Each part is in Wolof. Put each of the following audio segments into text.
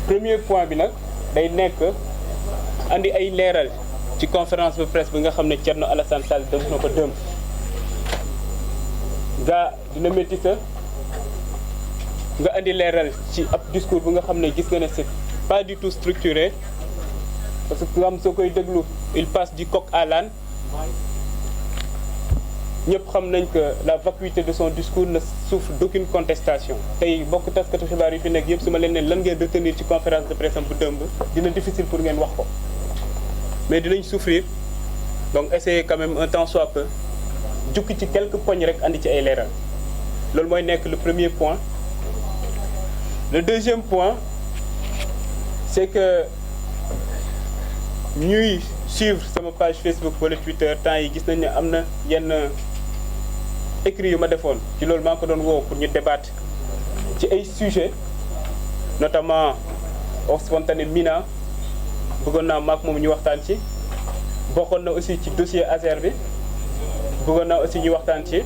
premier point bi nag day nekk andi ay leeral ci conférence de presse bi nga xam ne Thierno Alassane Sall def na ko démb gaa dina métti sa nga andi leeral ci ab discours bi nga xam ne gis nga ne c'est pas du tout structuré parce que am soo koy déglu il passe du coq à l'âne ñëpp xam nañ que la vacuité de son discours ne souffre d'aucune contestation tey bokk taskatu xibaar yi fi nekk yëpp su ma leen ne lan ngeen retenir ci conférence de presse am bu dëmb dina difficile pour ngeen wax ko mais dinañ souffrir donc essayer quand même un temps soit peu jukki ci quelques points rek andi ci ay leeral loolu mooy nekk le premier point. Le deuxième point c'est que ñuy suivre sama page Facebook wala Twitter temps yi gis nañ ne am na yenn écrit yu ma defoon ci loolu maa ngi ko doon woo pour ñu débattre ci ay sujets notamment of spontané Mina bëggoon naa maak moom ñu waxtaan ci bokkoon na aussi ci dossier Azer bi bëggoon naa aussi ñu waxtaan ci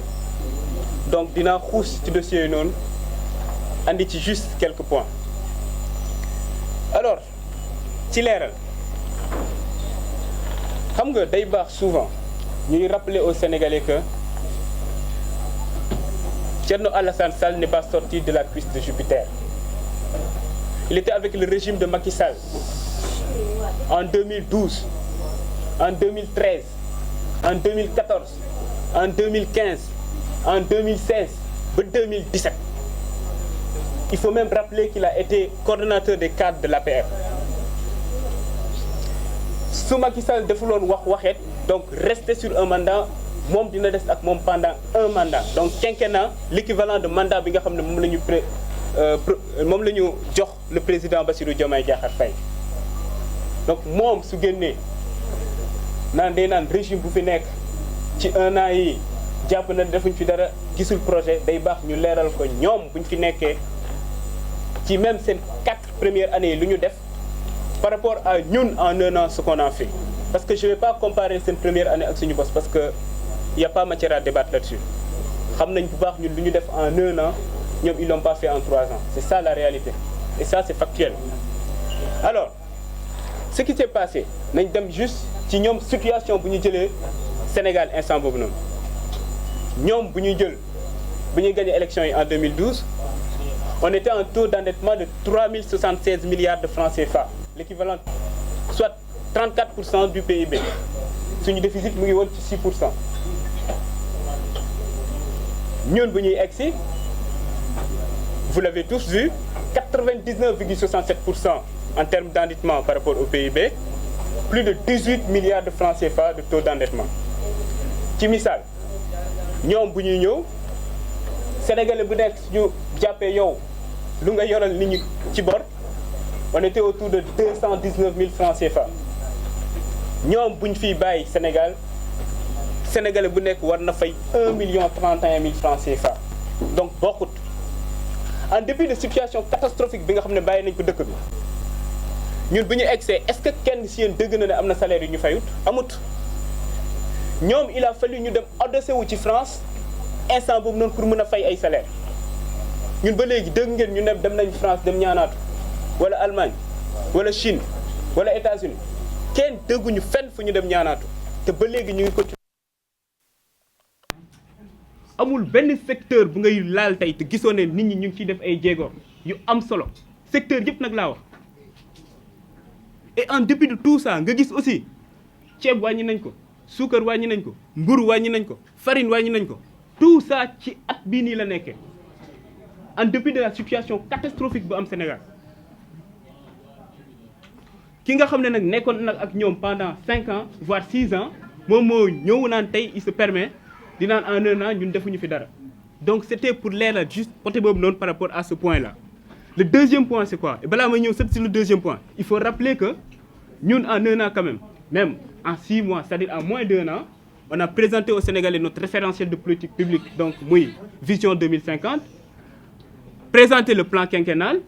donc dinaa xuus ci dossier yi noonu andi ci juste quelques points. Alors ci leeral xam nga day baax souvent ñuy rappeler aux Sénégalais que Thierno Alassane Sall n'est pas sorti de la cuisse de Jupiter. Il était avec le régime de Macky Sall en 2012, en 2013, en 2014, en 2015, en 2016 ba 2017. Il faut même rappeler qu'il a été coordonnateur des cadres de l'APR. su Macky Sall defuloon waxeet donc rester sur un mandat moom dina des ak moom pendant un mandat donc quinquennat l'équivalent de mandat bi nga xam ne moom la ñu moom la ñu jox le président Bassirou Diomaye Diakhar Faye donc moom su génnee naan day naan régime bu fi nekk ci un an yi jàpp na defuñ fi dara gisul projet day baax ñu leeral ko ñoom buñ fi nekkee ci même seen 4 premières années yi lu ñu def par rapport à ñun en un an ce qu'on a fait parce que je vais pas comparer seen première année ak suñu boss parce que y a pas matière à débattre là-dessus xam nañ bu baax ñun lu ñu def en un an ñoom ils l'ont pas fait en 3 ans c'est ça la réalité et ça c'est factuel. Alors ce qui s'est passé nañ dem juste ci ñoom situation bu ñu jëlee Sénégal instant boobu noonu ñoom bu ñuy gagné élection yi en 2012 on était en taux d'endettement de 3076 milliards de francs CFA l'équivalent soit 34% du PIB suñu déficit mu ngi woon ci 6%. ñun bu ñuy egsi vous l'avez tous vu 99,67% en termes d'endettement par rapport au PIB plus de 18 milliards de francs CFA de taux d'endettement ci misaal ñoom bu ñuy ñëw Sénégalais bu nekk suñu jàppee yow lu nga yoral nit ñi ci bor on était autour de 219 000 francs CFA ñoom bu ñu fiy bàyyi Sénégalais bu nekk war na fay 1 031 000 francs CFA donc bokkut en dépit de situation catastrophique bi nga xam ne bàyyi nañ ko dëkk bi ñun bu ñu egsee est-ce que kenn si yéen dëgg na ne am na salaire yu ñu fayut amut ñoom il a fallu ñu dem adossé wu ci France instant boobu noonu pour mën a fay ay salaire ñun ba léegi dëgg ngeen ñu ne dem nañ France dem ñaanaatu wala Allemagne wala Chine wala États-Unis kenn dëgguñu fenn fu ñu dem ñaanaatu te ba léegi ñu ngi ko amul benn secteur bu ngay laal tey te gisoo ne nit ñi ñu ngi ciy def ay jéego yu am solo secteur yëpp nag laa wax et en dépit de tout ça nga gis aussi ceeb wàññi nañ ko suukar wàññi nañ ko mburu wàññi nañ ko farine wàññi nañ ko tout ça ci at bii nii la nekkee en dépit de la situation catastrophique bu am Sénégal ki nga xam ne nag nekkoon nag ak ñoom pendant 5 ans voire 6 ans moom moo ñëw naan tey il se permet di naan en un an ñun defuñu fi dara donc c'était pour leeral juste côté boobu noonu par rapport à ce point là. Le deuxième point c'est quoi et balaa may ñëw sëpp si le deuxième point il faut rappeler que ñun en un an quand même en 6 mois c'est-à-dire en moins d'1 an on a présenté aux Sénégalais notre référentiel de politique publique donc muy vision 2050 présenté le plan quinquennal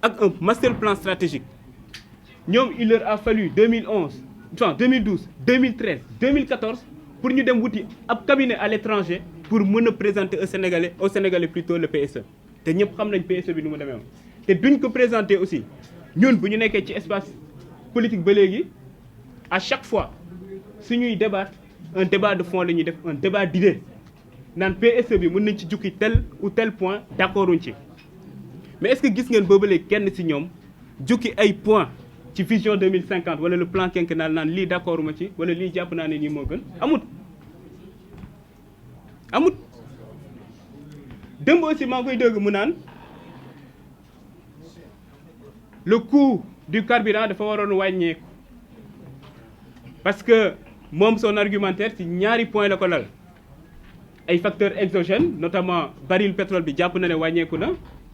ak un master plan stratégique ñoom il leur a fallu 2012 2013 2014 pour ñu dem wuti ab cabinet à l'étranger pour mën a présenter au Sénégalais plutôt le PSE te ñëpp xam nañ PSE bi nu mu demee woon te duñ ko présenter aussi ñun bu ñu nekkee ci espace politique ba léegi à chaque fois suñuy débattre un débat de fond la ñuy def un débat d'idées naan PSE bi mën nañ ci jukki tel ou tel point d'accorduñ ci mais est-ce que gis ngeen boobu léegi kenn ci ñoom jukki ay point ci vision 2050 wala le plan quinquennal naan lii d'accord ma ci wala lii jàpp naa ne nii moo gën amut démb aussi maa ngi koy dégg mu naan le coût du carburant dafa waroon wàññeeku parce que moom son argumentaire ci ñaari point la ko lal ay facteurs exogènes notamment baril pétrole bi jàpp na ne wàññeeku na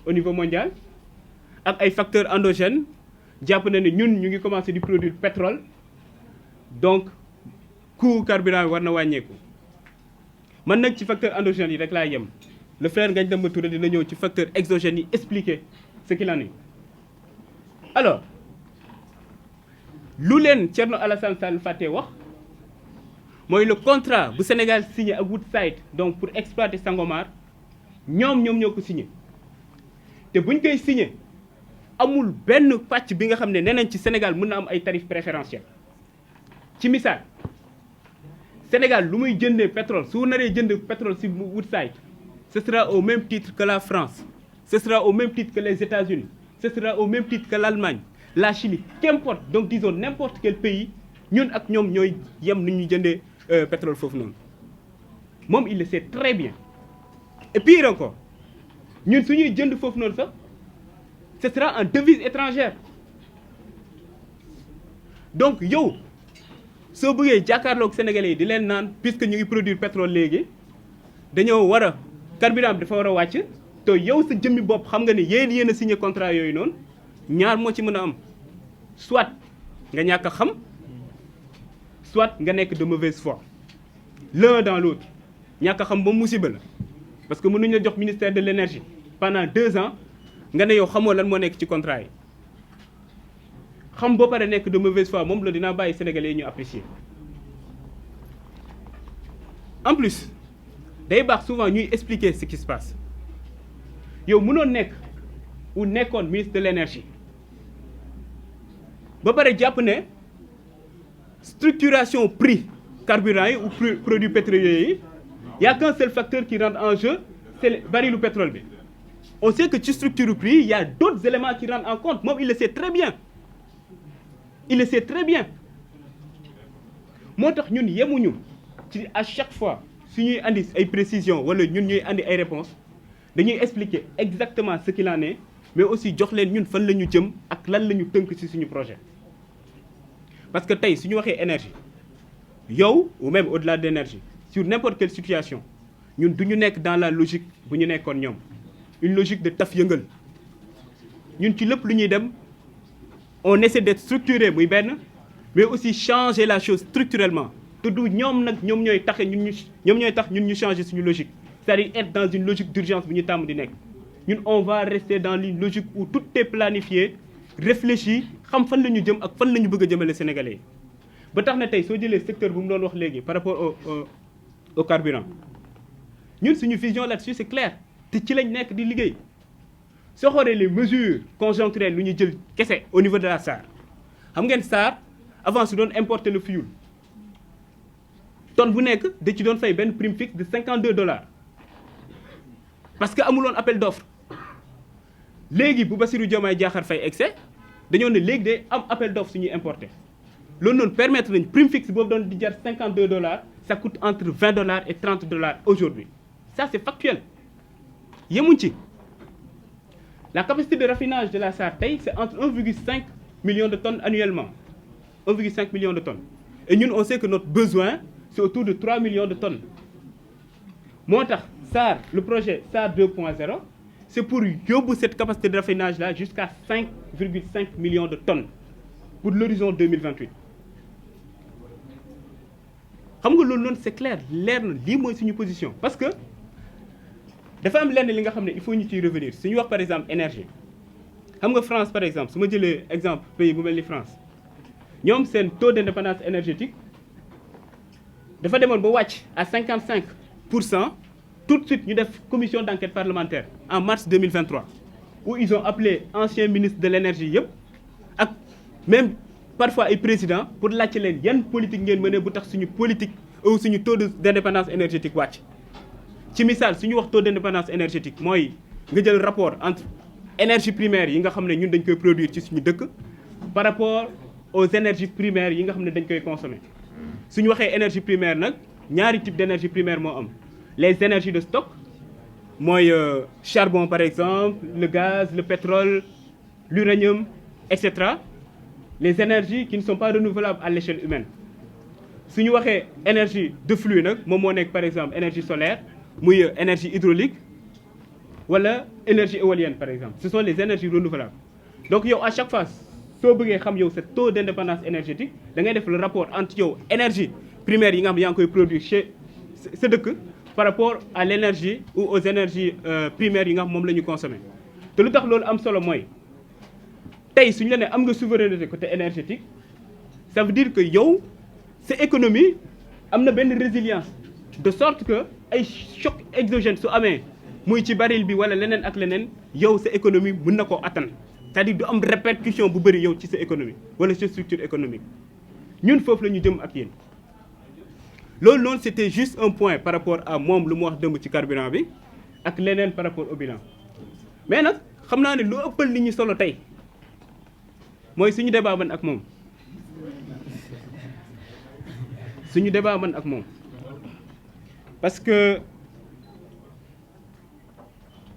au niveau mondial ak ay facteurs endogènes jàpp na ne ñun ñu ngi commencé di produire pétrole donc coût carburant bi war na wàññeeku man nag ci facteur endogène yi rek laa yem le frère Ngagne Demba Touré dina ñëw ci facteur exogène yi expliquer ce qu'il en est alors lu leen Thierno Alassane Sall fàtte wax mooy le contrat bu Sénégal signé ak Woodside donc pour exploiter Sangomar ñoom ñoo ko signé te buñ koy signé amul benn pàcc bi nga xam ne nee nañ ci Sénégal mën na am ay tarifs préférentiels ci misaal Sénégal lu muy jëndee pétrole su naree jënd pétrole ci Woodside ce sera au même titre que la France ce sera au même titre que les États-Unis ce sera au même titre que l'Allemagne la Chine qu'importe donc disons n'importe quel pays ñun ak ñoom ñooy yem nu ñuy jëndee pétrole foofu noonu moom il le sait très bien et pire encore ñun suñuy jënd foofu noonu sax ce sera en devise étrangère donc yow soo bëggee jàkkaarloog Sénégalais yi di leen naan puisque ñu ngi produire pétrole léegi dañoo war a carburant bi dafa war a wàcc te yow sa jëmmi bopp xam nga ne yéen a signé contrat yooyu noonu ñaar moo ci mën a am soit nga ñàkk a xam soit nga nekk de mauvaise foi l'un dans l'autre ñàkk a xam ba musiba la parce que mënuñu la jox ministère de l'énergie pendant 2 ans nga ne yow xamoo lan moo nekk ci contrat yi xam ba pare nekk de mauvaise foi moom la dinaa bàyyi Sénégalais yi ñu apprécier en plus day baax souvent ñuy expliquer ce qui se passe yow mënoon nekk ou nekkoon ministre de l'énergie ba pare jàpp ne structuration prix carburant yi ou produits pétroliers yi y a qu'un seul facteur qui rentre en jeu c'est le barilu pétrole bi on sait que ci structure prix il y a d'autres éléments qui rentrent en compte moom il le sait très bien moo tax ñun yemuñu ci à chaque fois suñuy andi ay précisions wala ñun ñuy andi ay réponses dañuy expliquer exactement ce qu'il en est mais aussi jox leen ñun fan la ñu jëm ak lan la ñu tënk ci suñu projet parce que tey suñu waxee énergie yow ou même au-delà de l'énergie sur n'importe quelle situation ñun du ñu nekk dans la logique bu ñu nekkoon ñoom une logique de taf yëngal ñun ci lépp lu ñuy dem on essaie d'être structuré muy benn mais aussi changer la chose structurellement te du ñoom nag ñoom ñooy tax ñun ñu changer suñu logique c'est-à-dire être dans une logique d'urgence bu ñu tàmm di nekk ñun on va rester dans une logique où tout est planifié réfléchi xam fan la ñu jëm ak fan la ñu bëgg a jëmale Sénégalais yi ba tax na tey soo jëlee secteur bu mu doon wax léegi par rapport au carburant ñun suñu vision là-dessus c'est clair te ci lañ nekk di liggéey soo xoolee les mesures conjoncturelles lu ñu jël kese au niveau de la SAR xam ngeen SAR avant su doon importer le fuel tonne bu nekk da ci doon fay benn prime fixe de $52 parce que amuloon appel d'offre léegi bu Bassirou Diomaye Diakhar Faye excès dañoo ne léegi day am appel d'offre suñuy importer loolu noonu permettre nañ prime fixe boobu doon di jar $52 ça coûte entre $20 et $30 aujourd'hui ça c'est factuel yemuñ ci la capacité de raffinage de la SAR tey c'est entre 1,5 million de tonnes annuellement 1,5 million de tonnes et ñun on sait que notre besoin c'est autour de 3 millions de tonnes moo tax SAR le projet SAR 2.0 c'est pour yóbbu cette capacité de raffinage là jusqu'à 5,5 millions de tonnes pour l'horizon 2028 xam nga loolu noonu c'est clair leer na lii mooy suñu position parce que dafa am lenn li nga xam ne il faut ñu ciy revenir suñu wax par exemple énergie xam nga France par exemple su ma jëlee exemple pays bu mel ni France ñoom seen taux d'indépendance énergétique dafa demoon ba wàcc à 55% tout de suite ñu def commission d'enquête parlementaire en mars 2023 où ils ont appelé anciens ministres de l'énergie yëpp même parfois ay président pour laajte leen yan politique ngeen mëne bu tax suñu politique ou suñu taux d'indépendance énergétique wàcc. ci misaal suñu wax taux d'indépendance énergétique mooy nga jël rapport entre énergie primaire yi nga xam ne ñun dañ koy produire ci suñu dëkk par rapport aux énergies primaires yi nga xam ne dañ koy consommer. suñu waxee énergie primaire nag ñaari type d'énergie primaire moo am les énergies de stock mooy charbon par exemple, le gaz, le pétrole, l'uranium, etc. Les énergies qui ne sont pas renouvelables à l'échelle humaine. Si nous avons énergie de flux, par exemple énergie solaire, énergie hydraulique, ou énergie éolienne par exemple. Ce sont les énergies renouvelables. Donc à chaque fois, si vous voulez savoir ce taux d'indépendance énergétique, vous avez le rapport entre l'énergie primaire que vous avez produite chez ce deux par rapport à l'énergie ou aux énergies primaires que nous consommons. Et ce qui est solo mooy tey suñu la ne am nga souveraineté côté énergétique ça veut dire que yow sa économie am na benn résilience de sorte que ay choc exogène su amee muy ci baril bi wala leneen ak leneen yow sa économie mën na koo attan c'est-à-dire du am répercussion bu bëri yow ci sa économie wala sa structure économique ñun foofu la ñu jëm ak yéen. loolu noonu c'était juste un point par rapport à moom lu mu wax dëmb ci carburant bi ak leneen par rapport au bilan mais nag xam naa ne lu ëppal nit ñi solo tey mooy suñu débat man ak moom parce que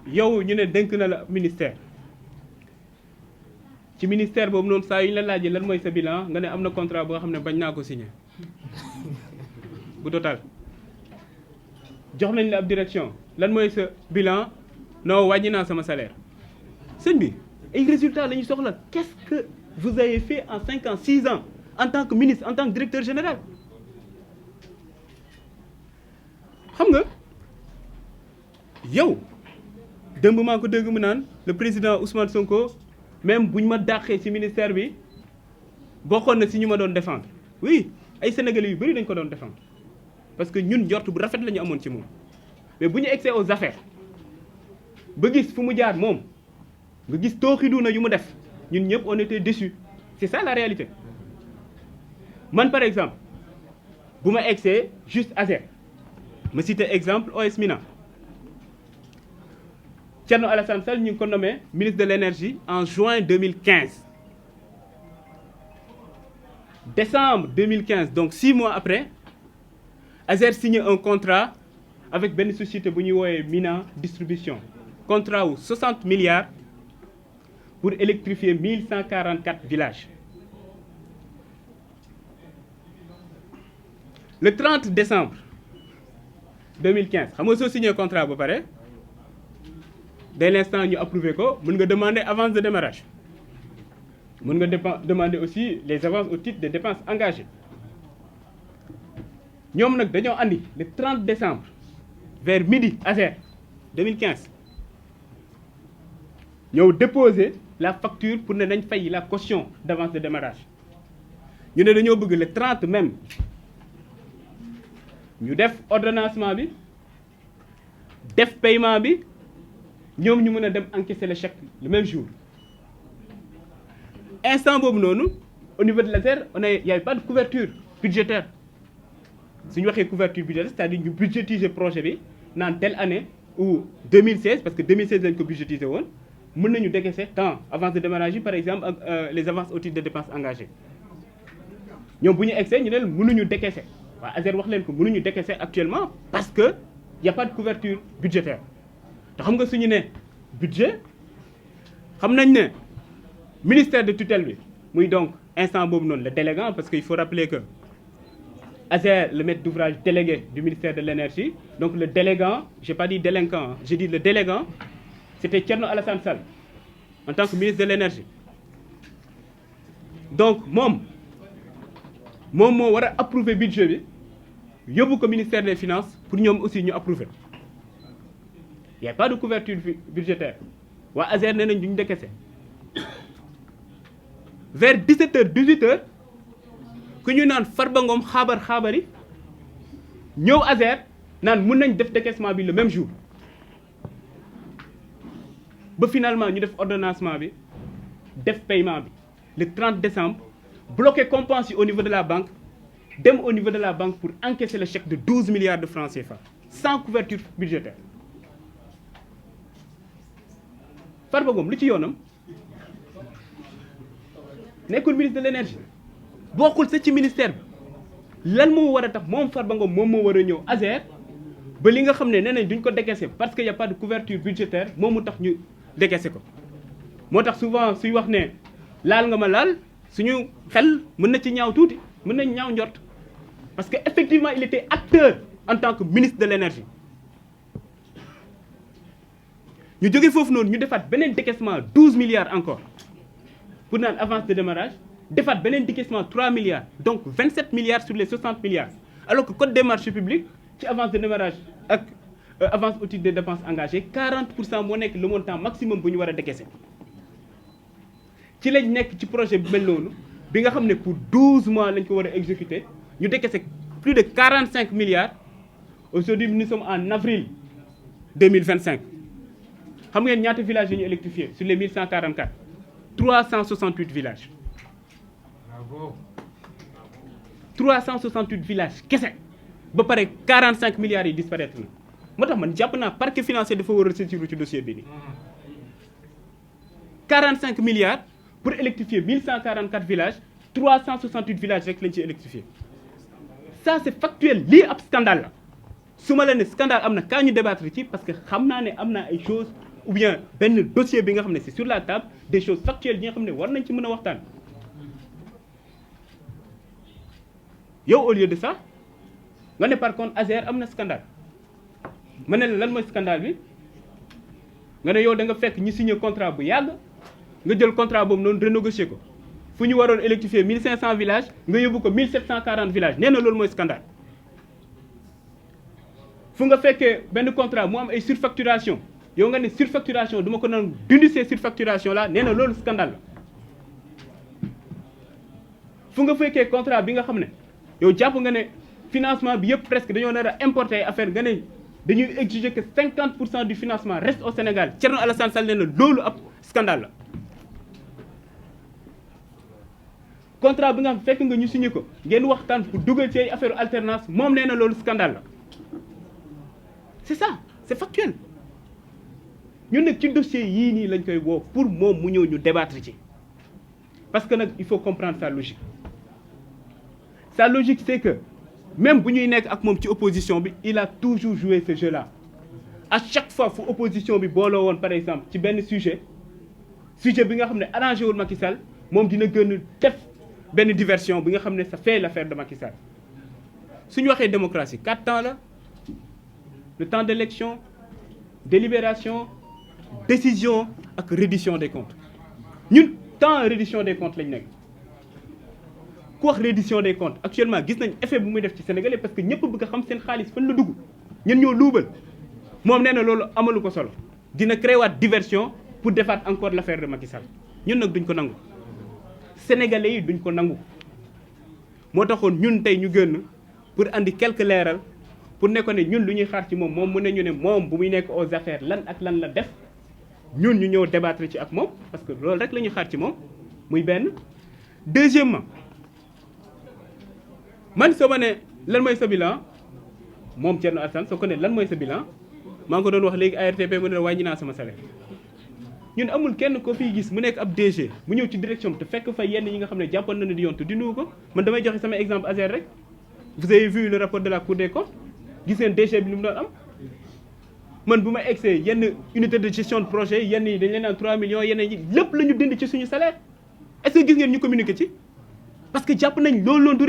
yow ñu ne dénk na la ministère ci ministère boobu noonu saa yu ñu la laajee lan mooy sa bilan nga ne am na contrat boo xam ne bañ naa ko signé bu total jox nañ la ab direction lan mooy sa bilan non wàññi naa sama salaire sëñ bi ay résultats la ñu soxla qu'est-ce que vous avez fait en 5 ans 6 ans en tant que ministre en tant que directeur général xam nga yow dëmb maa ko dégg mu naan le président Ousmane Sonko même bu ñu ma dàqee ci ministère bi bokkoon na ci ñu ma doon défendre oui ay sénégalais yu bari dañ ko doon défendre parce que ñun njort bu rafet la ñu amoon ci moom mais bu ñu egsee aux affaires ba gis fu mu jaar moom nga gis tooxiduuna yu mu def ñun ñëpp on était déçus c'est ça la réalité man par exemple bu ma egsee juste ASER ma cité exemple OS Mina Thierno Alassane Sall ñu ngi ko nommé ministre de l'énergie en juin 2015 décembre 2015 donc 6 mois après ASER signé un contrat avec benn société bu ñuy woowee Mina distribution contrat wu 60 milliards pour électrifier 1144 villages. Le 30 décembre 2015 xam nga soo signé contrat ba pare dès l'instant ñu approuvé ko mën nga demander avance de démarrage mën nga demander aussi les avances au titre des dépenses engagées ñoom nag dañoo andi le 30 décembre vers midi ASER 2015 ñëw déposer la facture pour ne nañ fay la caution d'avance de démarrage ñu ne dañoo bëgg le 30 même ñu def ordonnancement bi def paiement bi ñoom ñu mën a dem encaisser le chèque le même jour instant boobu noonu au niveau de l'ASER il y avait pas de couverture budgétaire su ñu waxee couverture budgétaire c'est-à-dire ñu budgétiser projet bi naan telle année ou 2016 parce que 2016 lañ ko budgétiser woon mën nañu décaisser tant avance de démarrage yi par exemple ak les avances au titre de dépenses engagées ñoom bu ñu egsee ñu ne mënuñu décaisser waa ASER wax leen ko mënuñu décaisser actuellement parce que y a pas de couverture budgétaire te xam nga suñu ne budget xam nañ ne ministère de tutelle bi muy donc instant boobu noonu le délégant parce que il faut rappeler que ASER le maître d'ouvrage délégué du ministère de l'énergie donc le délégant j'ai pas dit délinquant j'ai dit le délégant c'était Thierno Alassane Sall en tant que ministre de l'énergie donc moom moo war a approuver budget bi yóbbu ko ministère des finances pour ñoom aussi ñu approuver il y a pas de couverture budgétaire waa ASER nee nañ duñu décaisser vers 17h 18h ku ñu naan Farba Ngom xaabari ñëw ASER naan mën nañ def décaissement bi le même jour ba finalement ñu def ordonnancement bi def paiement bi le 30 décembre bloqué compense au niveau de la banque dem au niveau de la banque pour encaisser le chèque de 12 milliards de francs CFA sans couverture budgétaire. Farba Ngom lu ci yoonam nekkul ministre de l'énergie bokkul sa ci ministère bi lan moo war a tax moom Farba Ngom moom moo war a ñëw ASER ba li nga xam ne nee nañ duñ ko décaisser parce que y a pas de couverture budgétaire moom mu tax ñu décaisser ko. moo tax souvent suy wax ne laal nga ma laal suñu xel mën na ci ñaaw tuuti mën nañ ñaaw njort parce que effectivement il était acteur en tant que ministre de l'énergie. ñu jógee foofu noonu ñu defaat beneen décaissement 12 milliards encore pour naan avance de démarrage defaat beneen décaissement 3 milliards donc 27 milliards sur les 60 milliards alors que code des marchés publics ci avance de démarrage ak avance au titre des dépenses engagées 40% moo nekk le montant maximum bu ñu war a décaisser. ci lañ nekk ci projet bi mel noonu bi nga xam ne pour 12 mois lañ ko war a exécuter ñu décaisser plus de 45 milliards aujourd'hui nous sommes en avril 2025. xam ngeen ñaata villages yi ñu électrifié sur les 1144 368 villages. Bravo. 368 villages kese ba pare 45 milliards yi disparaître na moo tax man jàpp naa parquet financier dafa war a saisir ci dossier bi nii. 45 milliards pour électrifier 1144 villages 368 villages rek lañ ci électrifié ça c'est factuel lii ab scandale la su ma la ne scandale am na kaa ñu débattre ci parce que xam naa ne am na ay choses. ou bien benn dossier bi nga xam ne c'est sur la table des choses factuelles yi nga xam ne war nañ ci mën a waxtaan yow au lieu de ça nga ne par contre ASER am na scandale ma ne la lan mooy scandale bi nga ne yow da nga fekk ñu signé contrat bu yàgg nga jël contrat boobu noonu renégocier ko fu ñu waroon électrifier 1500 villages nga yóbbu ko 1740 villages nee na loolu mooy scandale fu nga fekkee benn contrat mu am ay surfacturation yow nga ne surfacturation du ma ko nangu dindi ces surfacturation là nee na loolu scandale la fu nga fekkee contrat bi nga xam ne yow jàpp nga ne financement bi yëpp presque dañoo nar a importer ay affaire nga ne dañuy exiger que 50% du financement reste au Sénégal Thierno Alassane Sall nee na loolu ab scandale la contrat bi nga xam fekk nga ñu signé ko ngeen waxtaan pour dugal ci ay affaire alternance moom nee na loolu scandale la c'est ça c'est factuel. ñun nag ci dossier yii nii lañ koy woo pour moom mu ñëw ñu débattre ci parce que nag il faut comprendre sa logique c'est que même bu ñuy nekk ak moom ci opposition bi il a toujours joué ce jeu là à chaque fois fu opposition bi booloo woon par exemple ci benn sujet bi nga xam ne arrangé wul Macky Sall moom dina gën def benn diversion bi nga xam ne ça fait l'affaire de Macky Sall suñu waxee démocratie 4 temps la le temps d'élection délibération décision ak reddition des comptes ñun temps reddition des comptes lañ nekk ku wax reddition des comptes actuellement gis nañ effet bu muy def ci Sénégalais parce que ñëpp bëgg a xam seen xaalis fan la dugg ñen ñoo luubal moom nee na loolu amalu ko solo dina créer waat diversion pour defaat encore l'affaire de Macky Sall ñun nag duñ ko nangu Sénégalais yi duñ ko nangu moo taxoon ñun tey ñu gën pour andi quelques leeral pour ne ko ne ñun lu ñuy xaar ci moom mu ne ñu ne moom bu muy nekk aux affaires lan ak lan la def ñun ñu ñëw débattre ci ak moom parce que loolu rek la ñuy xaar ci moom muy benn. deuxièmement man soo ma ne lan mooy sa bilan moom Thierno Alassane soo ko ne lan mooy sa bilan maa ngi ko doon wax léegi ARTP mu ne wàññi naa sama salaire ñun amul kenn ko fiy gis mu nekk ab DG mu ñëw ci direction te fekk fa yenn yi nga xam ne jàppoon na ne di yoon te dindiwu ko man damay joxe sama exemple ASER rek vous avez vu le rapport de la Cour des comptes gis ngeen DG bi lu mu doon am man bu ma egsee yenn unité de gestion de projet yenn yi dañ leen naan 3 millions yenn yi lépp la ñu dindi ci suñu salaire est-ce que gis ngeen ñu communiquer ci parce que jàpp nañ loolu loolu du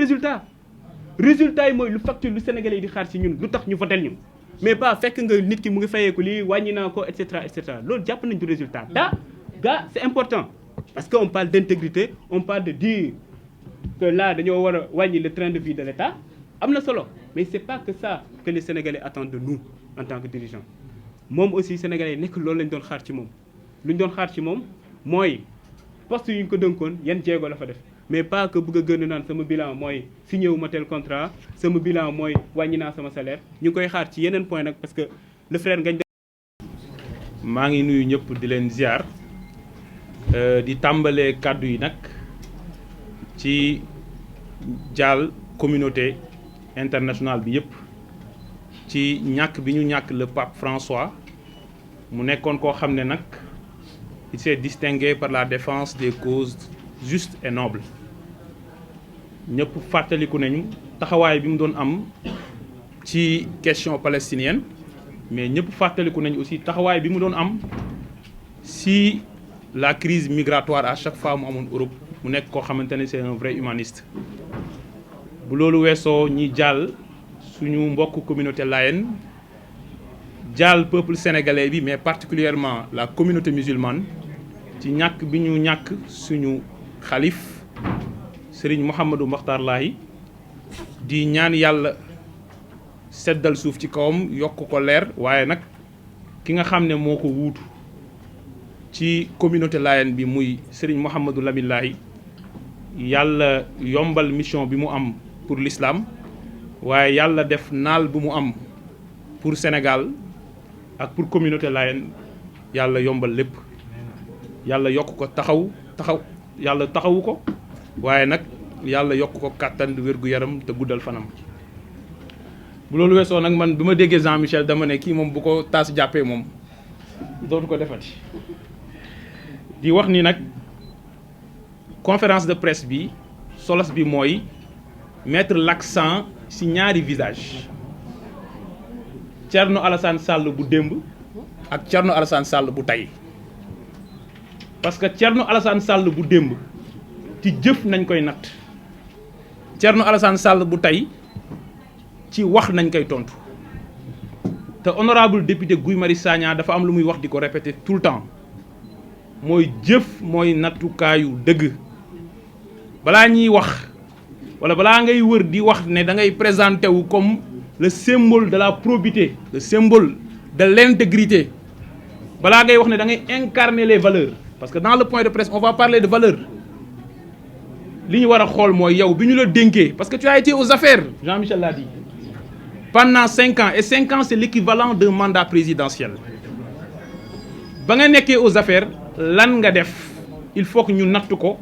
résultat yi mooy lu facture lu Sénégalais yi di xaar ci ñun lu tax ñu votel ñu mais pas fekk nga nit ki mu ngi fayeeku lii wàññi naa ko et cetera loolu jàpp nañ du résultat gaa c'est important parce que on parle d'intégrité on parle de dire que là dañoo war a wàññi le train de vie de l'État am na solo mais c'est pas que ça que les Sénégalais attendent de nous en tant que dirigeants moom aussi Sénégalais yi nekk loolu lañ doon xaar ci moom lu ñu doon xaar ci moom mooy poste yu ñu ko dënkoon yan jéego la fa def mais pas que bëgg a gën a naan sama bilan mooy signé wu ma tel contrat sama bilan mooy wàññi naa sama salaire ñu koy xaar ci yeneen point nag parce que le frère Ngagne. maa ngi nuyu ñëpp di leen ziar di tàmbalee kàddu yi nag ci jaal communauté internationale bi yëpp ci ñàkk bi ñu ñàkk le pape François mu nekkoon koo xam ne nag il s'est distingué par la défense des causes justes et nobles ñëpp fàttaliku nañu taxawaay bi mu doon am ci question palestinienne mais ñëpp fàttaliku nañu aussi taxawaay bi mu doon am si la crise migratoire à chaque fois mu amoon Europe mu nekk koo xamante ne c'est un vrai humaniste. bu loolu weesoo ñi jàll suñu mbokk communauté layène jàll peuple sénégalais bi mais particulièrement la communauté musulmane ci ñàkk bi ñu ñàkk suñu xalif Serigne Mouhamadou Makhtar Laye di ñaan yàlla seddal suuf ci kawam yokk ko leer waaye nag ki nga xam ne moo ko wuutu ci communauté layène bi muy Serigne Mouhamadou Lamine Laye yàlla yombal mission bi mu am pour l'islam waaye yàlla def naal bu mu am pour Sénégal ak pour communauté layène yàlla yombal lépp yàlla yokk ko yàlla taxawu ko waaye nag yàlla yokk ko kàttan wér-gu-yaram te guddal fanam. bu loolu weesoo nag man bi ma déggee Jean Michel dama ne kii moom bu ko taas jàppee moom dootu ko defati di wax ni nag conférence de presse bi solos bi mooy mettre l'accent ci ñaari visage Thierno Alassane Sall bu démb ak Thierno Alassane Sall bu tey parce que Thierno Alassane Sall bu démb ci jëf nañ koy natt Thierno Alassane Sall bu tey ci wax nañ koy tontu te honorable député Guy Marius Sagna dafa am lu muy wax di ko répéter tout le temps mooy jëf mooy nattukaayu dëgg balaa ñuy wax wala balaa ngay wër di wax ne da ngay présenter wu comme le symbole de la probité le symbole de l'intégrité balaa ngay wax ne da ngay incarner les valeurs parce que dans le point de presse on va parler de valeurs li ñu war a xool mooy yow bi ñu la dénkee parce que tu as été aux affaires Jean-Michel l'a dit pendant 5 ans et 5 ans c'est l'équivalent d'un mandat présidentiel ba nga nekkee aux affaires lan nga def il faut que ñu natt ko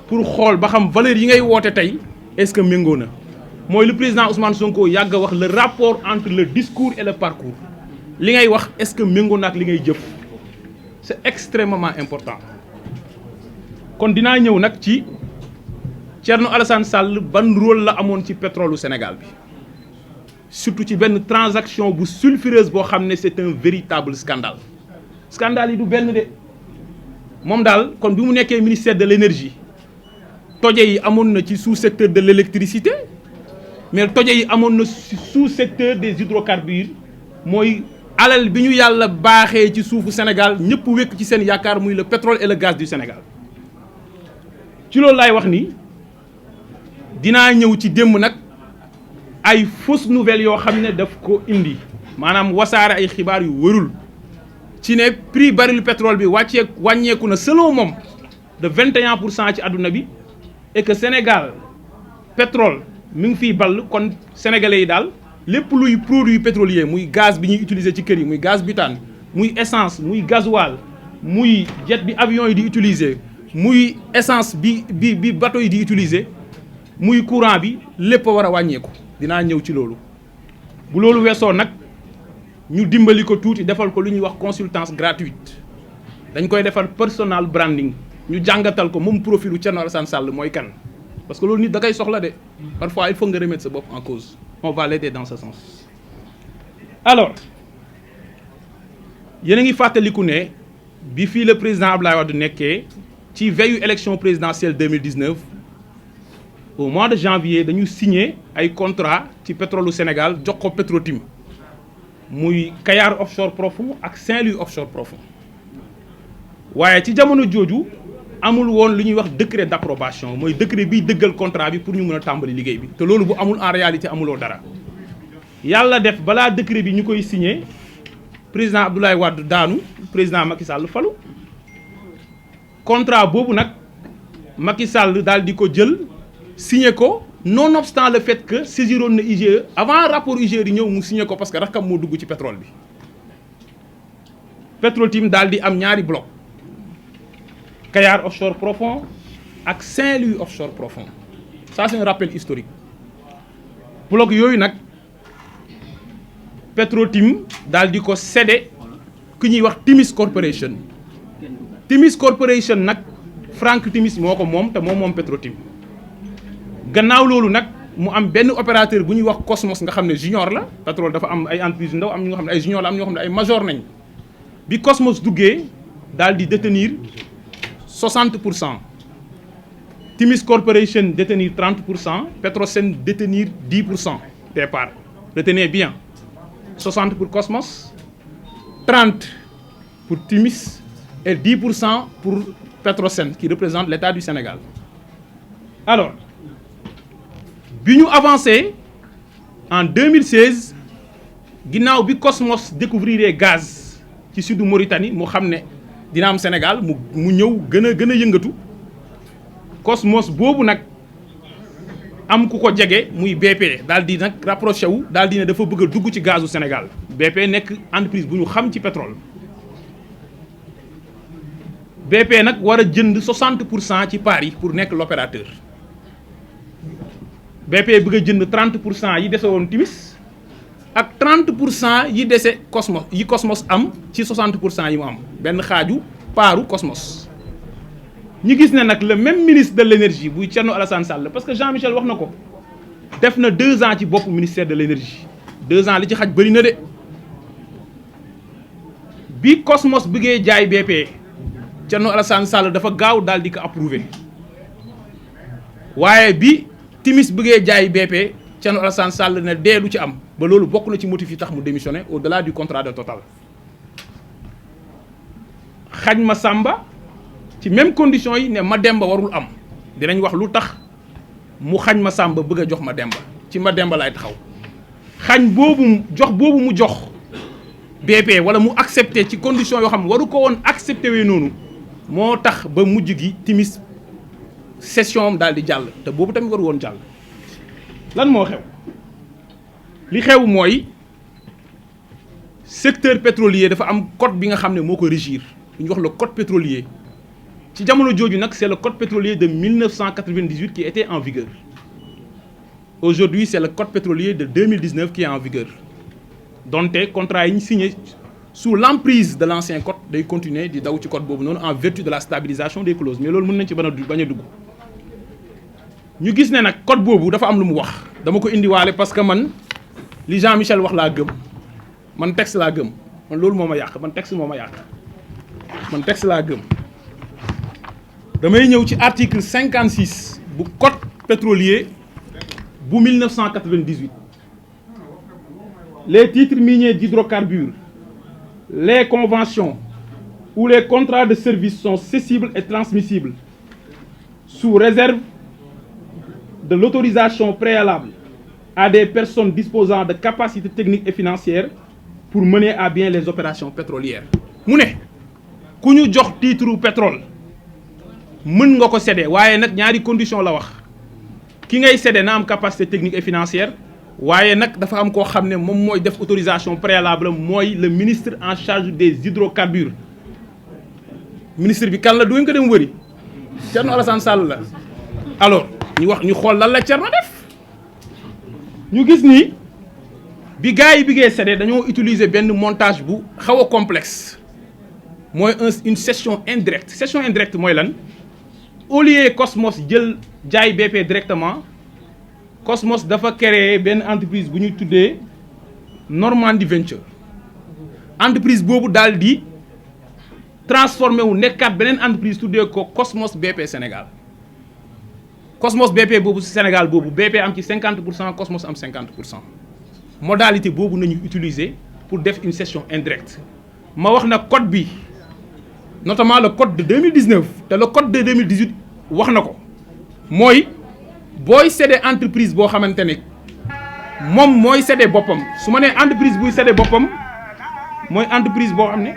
pour xool ba xam valeurs yi ngay woote tey est-ce que méngoo na mooy le président Ousmane Sonko yàgg a wax le rapport entre le discours et le parcours li ngay wax est-ce que méngoo na ak li ngay jëf c'est extrêmement important kon dinaa ñëw nag ci Thierno Alassane Sall ban rôle la amoon ci pétrole u Sénégal bi surtout ci benn transaction bu sulfureuse boo xam ne c'est un véritable scandale scandale yi du benn de moom daal kon bi mu nekkee ministère de l'énergie toje yi amoon na ci sous-secteur de l'électricité mais toje yi amoon na ci sous-secteur des hydrocarbures mooy alal bi ñu yàlla baaxee ci suufu Sénégal ñëpp wékk ci seen yaakaar muy le pétrole et le gaz du Sénégal ci loolu laay wax ni dinaa ñëw ci démb nag ay fausses nouvelles yoo xam ne daf ko indi maanaam wasaare ay xibaar yu wërul ci ne prix baril pétrole bi wàññeeku na selon moom de 21% ci àdduna bi et que Sénégal pétrole mi ngi fiy ball kon sénégalais yi daal lépp luy produit pétrolier muy gaz bi ñuy utiliser ci kër yi muy gaz butane muy essence muy gasoil muy jet bi avion yi di utiliser muy essence bi bateau yi di utiliser muy courant bi lépp a war a wàññeeku dinaa ñëw ci loolu bu loolu weesoo nag ñu dimbali ko tuuti defal ko lu ñuy wax consultance gratuite dañ koy defal personal branding ñu jàngatal ko moom profilu Thierno Alassane Sall mooy kan parce que loolu nit da koy soxla de parfois il faut nga remettre sa bopp en cause on va l'aider dans ce sens. alors yéen a ngi fàttaliku ne bi fii le président Abdoulaye Wade nekkee ci veillu élection présidentielle 2019 au mois de janvier dañu signé ay contrat ci pétrole Sénégal jox ko Petrotim muy Kayar offshore profond ak Saint-Louis offshore profond waaye ci jamono jooju amul woon lu ñuy wax décret d'approbation mooy décret biy dëggal contrat bi pour ñu mën a tàmbali liggéey bi te loolu bu amul en réalité amuloo dara yàlla def balaa décret bi ñu koy signé président Abdoulaye Wade daanu président Macky Sall falu contrat boobu nag Macky Sall daal di ko jël signé ko nonobstant le fait que saisiroon na IGE avant rapport IGE di ñëw mu signé ko parce que rakkam moo dugg ci pétrole bi Petrotim daal di am ñaari bloc Kayar offshore profond ak Saint-Louis offshore profond ça c'est un rappel historique bloc yooyu nag Petro-Tim daal di ko cédé ku ñuy wax Timis Corporation Timis Corporation nag Frank Timis moo ko moom te moom Petro-Tim gannaaw loolu nag mu am benn opérateur bu ñuy wax Cosmos nga xam ne junior la pétrole dafa am ay entreprise ndaw am ñu nga xam ne ay junior la am ñoo xam ne ay major nañ bi Cosmos duggee daal di détenir 60%. Timis Corporation détenir 30%, Petrosen détenir 10% des parts. Retenez bien, 60 pour Cosmos, 30 pour Timis et 10% pour Petrosen, qui représente l'État du Sénégal. Alors, bi ñu avancé en 2016 ginnaaw bi Cosmos découvrir gaz ci sud Mauritanie mu xam ne dina am Sénégal mu ñëw gën a yëngatu Cosmos boobu nag am ku ko jege muy BP daal di nag rapproché wu daal di ne dafa bëgg a dugg ci gazu Sénégal BP nekk entreprise bu ñu xam ci pétrole BP nag war a jënd 60% ci parts yi pour nekk l'opérateur BP bëgg a jënd 30% yi dese woon Timis ak 30% yi dese Cosmos yi Cosmos am ci 60% yi mu am benn xaaju paaru Cosmos ñu gis ne nag le même ministre de l'énergie buy Thierno Alassane Sall parce que Jean-Michel wax na ko def na 2 ans ci boppu ministère de l'énergie 2 ans li ci xaj bëri na de bi Cosmos bëggee jaay BP Thierno Alassane Sall dafa gaaw daal di ko approuvé waaye bi Timis bëggee jaay BP Thierno Alassane Sall ne dee lu ci am ba loolu bokk na ci motif yi tax mu démissionné au-delà du contrat de Total xañ ma Samba ci même condition yi ne Mademba warul am dinañ wax lu tax mu xañ ma Samba bëgg a jox Mademba ci Mademba laay taxaw xañ boobu jox boobu mu jox BP wala mu accepté ci condition yoo xam ne waru ko woon accepté wee noonu moo tax ba mujj gi Timis session am daal di jàll te boobu tamit waru woon jàll lan moo xew li xew mooy secteur pétrolier dafa am code bi nga xam ne moo ko régir lu ñuy wax le code pétrolier ci jamono jooju nag c'est le code pétrolier de 1998 qui était en vigueur aujourd'hui c'est le code pétrolier de 2019 qui est en vigueur donte contrat yi ñu signé sous l'emprise de l'ancien code day continuer di daw ci code boobu noonu en vertu de la stabilisation des clauses mais loolu mën nañ ci bañ a dugg ñu gis ne nag code boobu dafa am lu mu wax dama ko indiwaale parce que man li Jean-Michel wax laa gëm man texte laa gëm man loolu moo ma yàq man texte moo ma yàq man texte laa gëm damay ñëw ci article 56 bu code pétrolier bu 1998 les titres miniers d'hydrocarbures les conventions ou les contrats de service sont cessibles et transmissibles sous réserve de l'autorisation préalable à des personnes disposant de capacités techniques et financières pour mener à bien les opérations pétrolières. mu ne ku ñu jox titre pétrole mën nga ko céder waaye nag ñaari condition la wax ki ngay céder na am capacité technique et financière waaye nag dafa am koo xam ne moom mooy def autorisation préalable mooy le ministre en charge des hydrocarbures ministre bi kan la du ngeen ko dem wëri Thierno Alassane Sall la alors ñu xool lan la Thierno def ñu gis ni bi gars yi biggee céder dañoo utiliser benn montage bu xaw a complexe mooy une cession indirecte cession indirecte mooy lan au lieu Cosmos jël jaay BP directement Cosmos dafa créer benn entreprise bu ñuy tuddee Normandie Venture entreprise boobu daal di transformé wu nekkaat beneen entreprise tuddee ko Cosmos BP Sénégal Cosmos BP boobu ci Sénégal boobu BP am ci 50% Cosmos am 50% modalité boobu nañu utiliser pour def une cession indirecte ma wax na code bi notamment le code de 2019 te le code de 2018 wax na ko mooy booy céder entreprise boo xamante ne moom mooy céder boppam su ma nee entreprise buy céder boppam mooy entreprise boo xam ne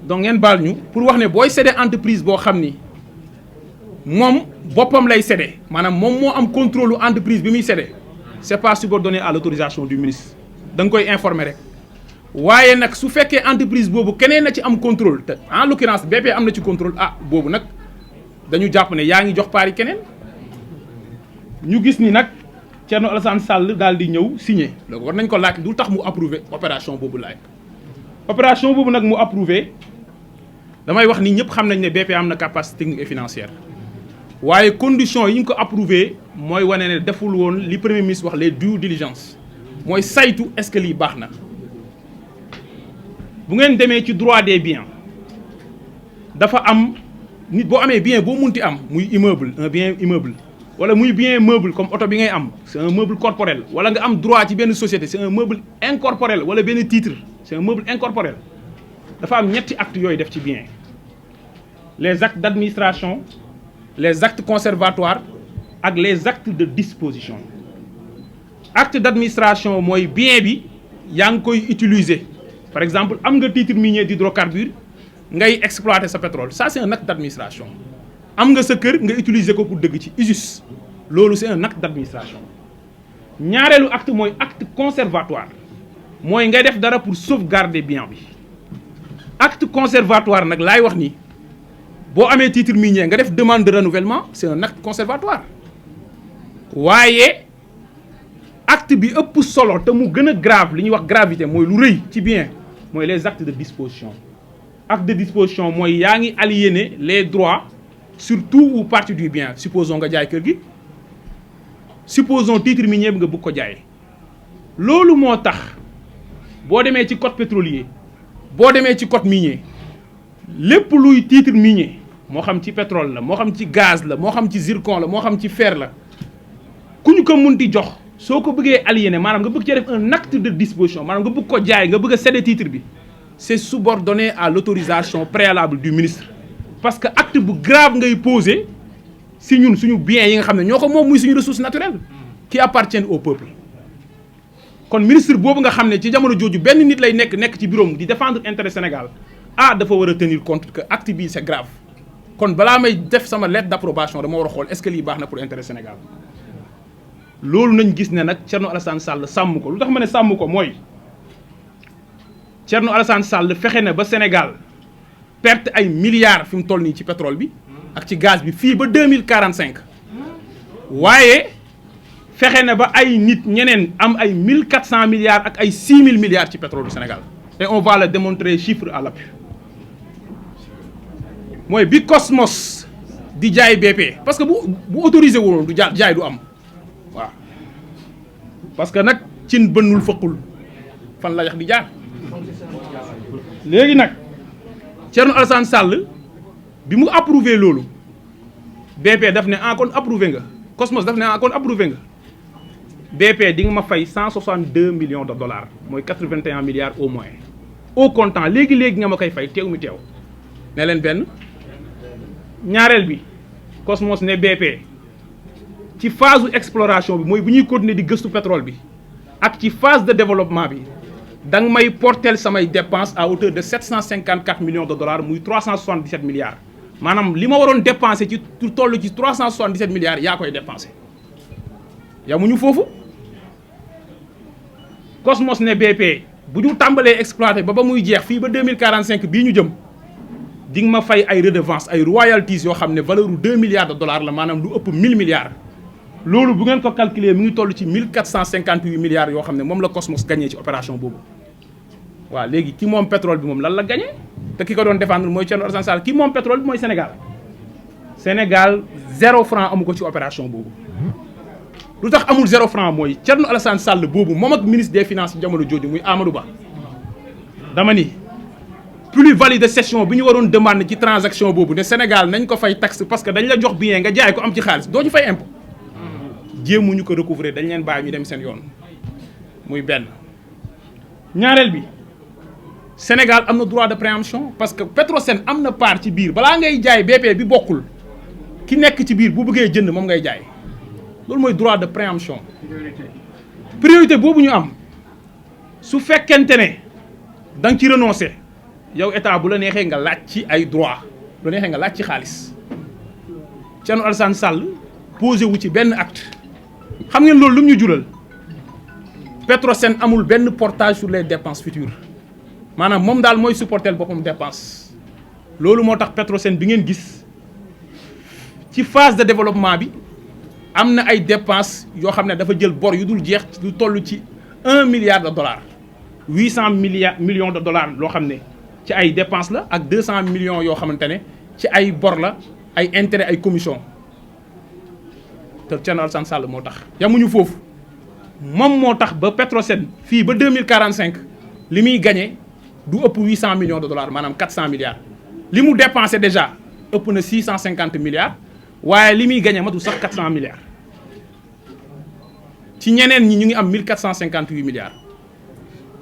donc ngeen baal ñu pour wax ne booy céder entreprise boo xam ni moom boppam lay céder maanaam moom moo am contrôle entreprise bi muy céder c'est pas subordonné à l'autorisation du ministre da nga koy informer rek waaye nag su fekkee entreprise boobu keneen na ci am contrôle te en l'occurrence BP am na ci contrôle boobu nag dañu jàpp ne yaa ngi jox paari keneen ñu gis ni nag Thierno Alassane Sall daal di ñëw signé loolu war nañ ko laaj du tax mu approuvé opération boobu laay opération boobu nag mu approuvé damay wax ni ñëpp xam nañ ne BP am na capacité technique et financière waaye conditions yi ñu ko approuvé mooy wane ne deful woon li premier ministre wax les due diligence mooy saytu est-ce que lii baax na bu ngeen demee ci droit des biens dafa am nit boo amee bien boo munti am muy immeuble un bien immeuble wala muy bien meuble comme oto bi ngay am c'est un meuble corporel wala nga am droit ci benn société c'est un meuble incorporel wala benn titre c'est un meuble incorporel dafa am ñetti actes yooyu def ci bien les actes d'administration les actes conservatoires ak les actes de disposition acte d'administration mooy bien bi yaa ngi koy utiliser par exemple am nga titre minier d'hydrocarbures ngay exploiter sa pétrole ça c'est un acte d'administration am nga sa kër nga utiliser ko pour dëgg ci usus loolu c'est un acte d'administration ñaareelu acte mooy acte conservatoire mooy ngay def dara pour sauvegarder bien bi acte conservatoire nag laay wax ni boo amee titre minier nga def demande de renouvellement c'est un acte conservatoire waaye acte bi ëpp solo te mu gën a grave li ñuy wax gravité mooy lu rëy ci bien mooy les actes de disposition acte de disposition mooy yaa ngi aliéner les droits sur tout ou partie du bien supposons nga jaay kër gi supposons titre minier bi nga bëgg ko jaay loolu moo tax boo demee ci code pétrolier boo demee ci code minier lépp luy titre minier moo xam ci pétrole la moo xam ci gaz la moo xam ci zircon la moo xam ci fer la ku ñu ko munti jox soo ko bëggee aliéné maanaam nga bëgg cee def un acte de disposition maanaam nga bëgg ko jaay nga bëgg a céder titre bi c'est subordonné à l'autorisation préalable du ministre parce que acte bu grave ngay poser si ñun suñu biens yi nga xam ne ñoo ko moom muy suñu ressources naturelles qui appartiennent au peuple kon ministre boobu nga xam ne ci jamono jooju benn nit lay nekk ci bureau di défendre intérêt Sénégal dafa war a tenir compte que acte bii c'est grave kon balaa may def sama lettre d'approbation dama war a xool est-ce que lii baax na pour intérêt Sénégal loolu nañ gis ne nag Thierno Alassane Sall sàmm ko lu tax ma ne sàmm ko mooy Thierno Alassane Sall fexe na ba Sénégal perte ay milliards fi mu toll nii ci pétrole bi ak ci gaz bi fii ba 2045 waaye fexe na ba ay nit ñeneen am ay 1400 milliards ak ay 6000 milliards ci pétrole du Sénégal et on va le démontrer chiffre à l'appui mooy bi Cosmos di jaay BP parce que bu autorisé woon du jaay du am waaw parce que nag cin bënnul fëqul fan la yax di jaar léegi nag Thierno Alassane Sall bi mu approuvé loolu BP daf ne kon approuvé nga Cosmos daf ne kon approuvé nga BP di nga ma fay 162 millions de dollars mooy 81 milliards au moins au comptant léegi nga ma koy fay teew mi teew ne leen benn ñaareel bi Cosmos ne BP ci phase exploration bi mooy bu ñuy continuer di gëstu pétrole bi ak ci phase de développement bi da nga may porter samay dépenses à hauteur de 754 millions de dollars muy 377 milliards maanaam li ma waroon dépenser ci toll ci 377 milliards yaa koy dépenser yamuñu foofu Cosmos ne BP bu ñu tàmbalee exploiter ba muy jeex fii ba 2045 bii ñu jëm di nga ma fay ay redevances ay royalties yoo xam ne valeur u 2 milliards de dollars la maanaam lu ëpp 1000 milliards loolu bu ngeen ko calculer mi ngi toll ci 1458 milliards yoo xam ne moom la Cosmos gagné ci opération boobu waaw léegi ki moom pétrole bi moom lan la gagné te ki ko doon défendre mooy Thierno Alassane Sall ki moom pétrole bi mooy Sénégal 0 franc amu ko ci opération boobu lu tax amul 0 franc mooy Thierno Alassane Sall boobu moom ak ministre des finances jamono jooju muy Amadou Ba dama ni plus-value de cession bi ñu waroon demande ci transaction boobu ne Sénégal nañ ko fay taxe parce que dañ la jox bien nga jaay ko am ci xaalis doo ci fay impôt jéemuñu ko recouvrer dañ leen bàyyi ñu dem seen yoon muy benn ñaareel bi Sénégal am na droit de préemption parce que Petrosen am na part ci biir balaa ngay jaay BP bi bokkul ki nekk ci biir bu bëggee jënd moom ngay jaay loolu mooy droit de préemption priorité boobu ñu am su fekkente ne da nga ci renoncer yow état bu la neexee nga laaj ci ay droit bu la neexee nga laaj ci xaalis Thierno Alassane Sall posé wu ci benn acte xam ngeen loolu lu mu ñu jural Petrosen amul benn portage sur les dépenses futures maanaam moom daal mooy supporter boppam dépense loolu moo tax Petrosen bi ngeen gis ci phase de développement bi am na ay dépenses yoo xam ne dafa jël bor yu dul jeex lu toll ci 1 milliard de dollars 800 millions de dollars loo xam ne ci ay dépenses la ak 200 millions yoo xamante ne ci ay bor la ay intérêt ay commission te Thierno Alassane Sall moo tax yamuñu foofu moom moo tax ba Petrosen fii ba 2045 li muy gagné du ëpp 800 millions de dollars maanaam 400 milliards li mu dépensé déjà ëpp na 650 milliards waaye li muy gagné matul sax 400 milliards ci ñeneen ñi ñu ngi am 1458 milliards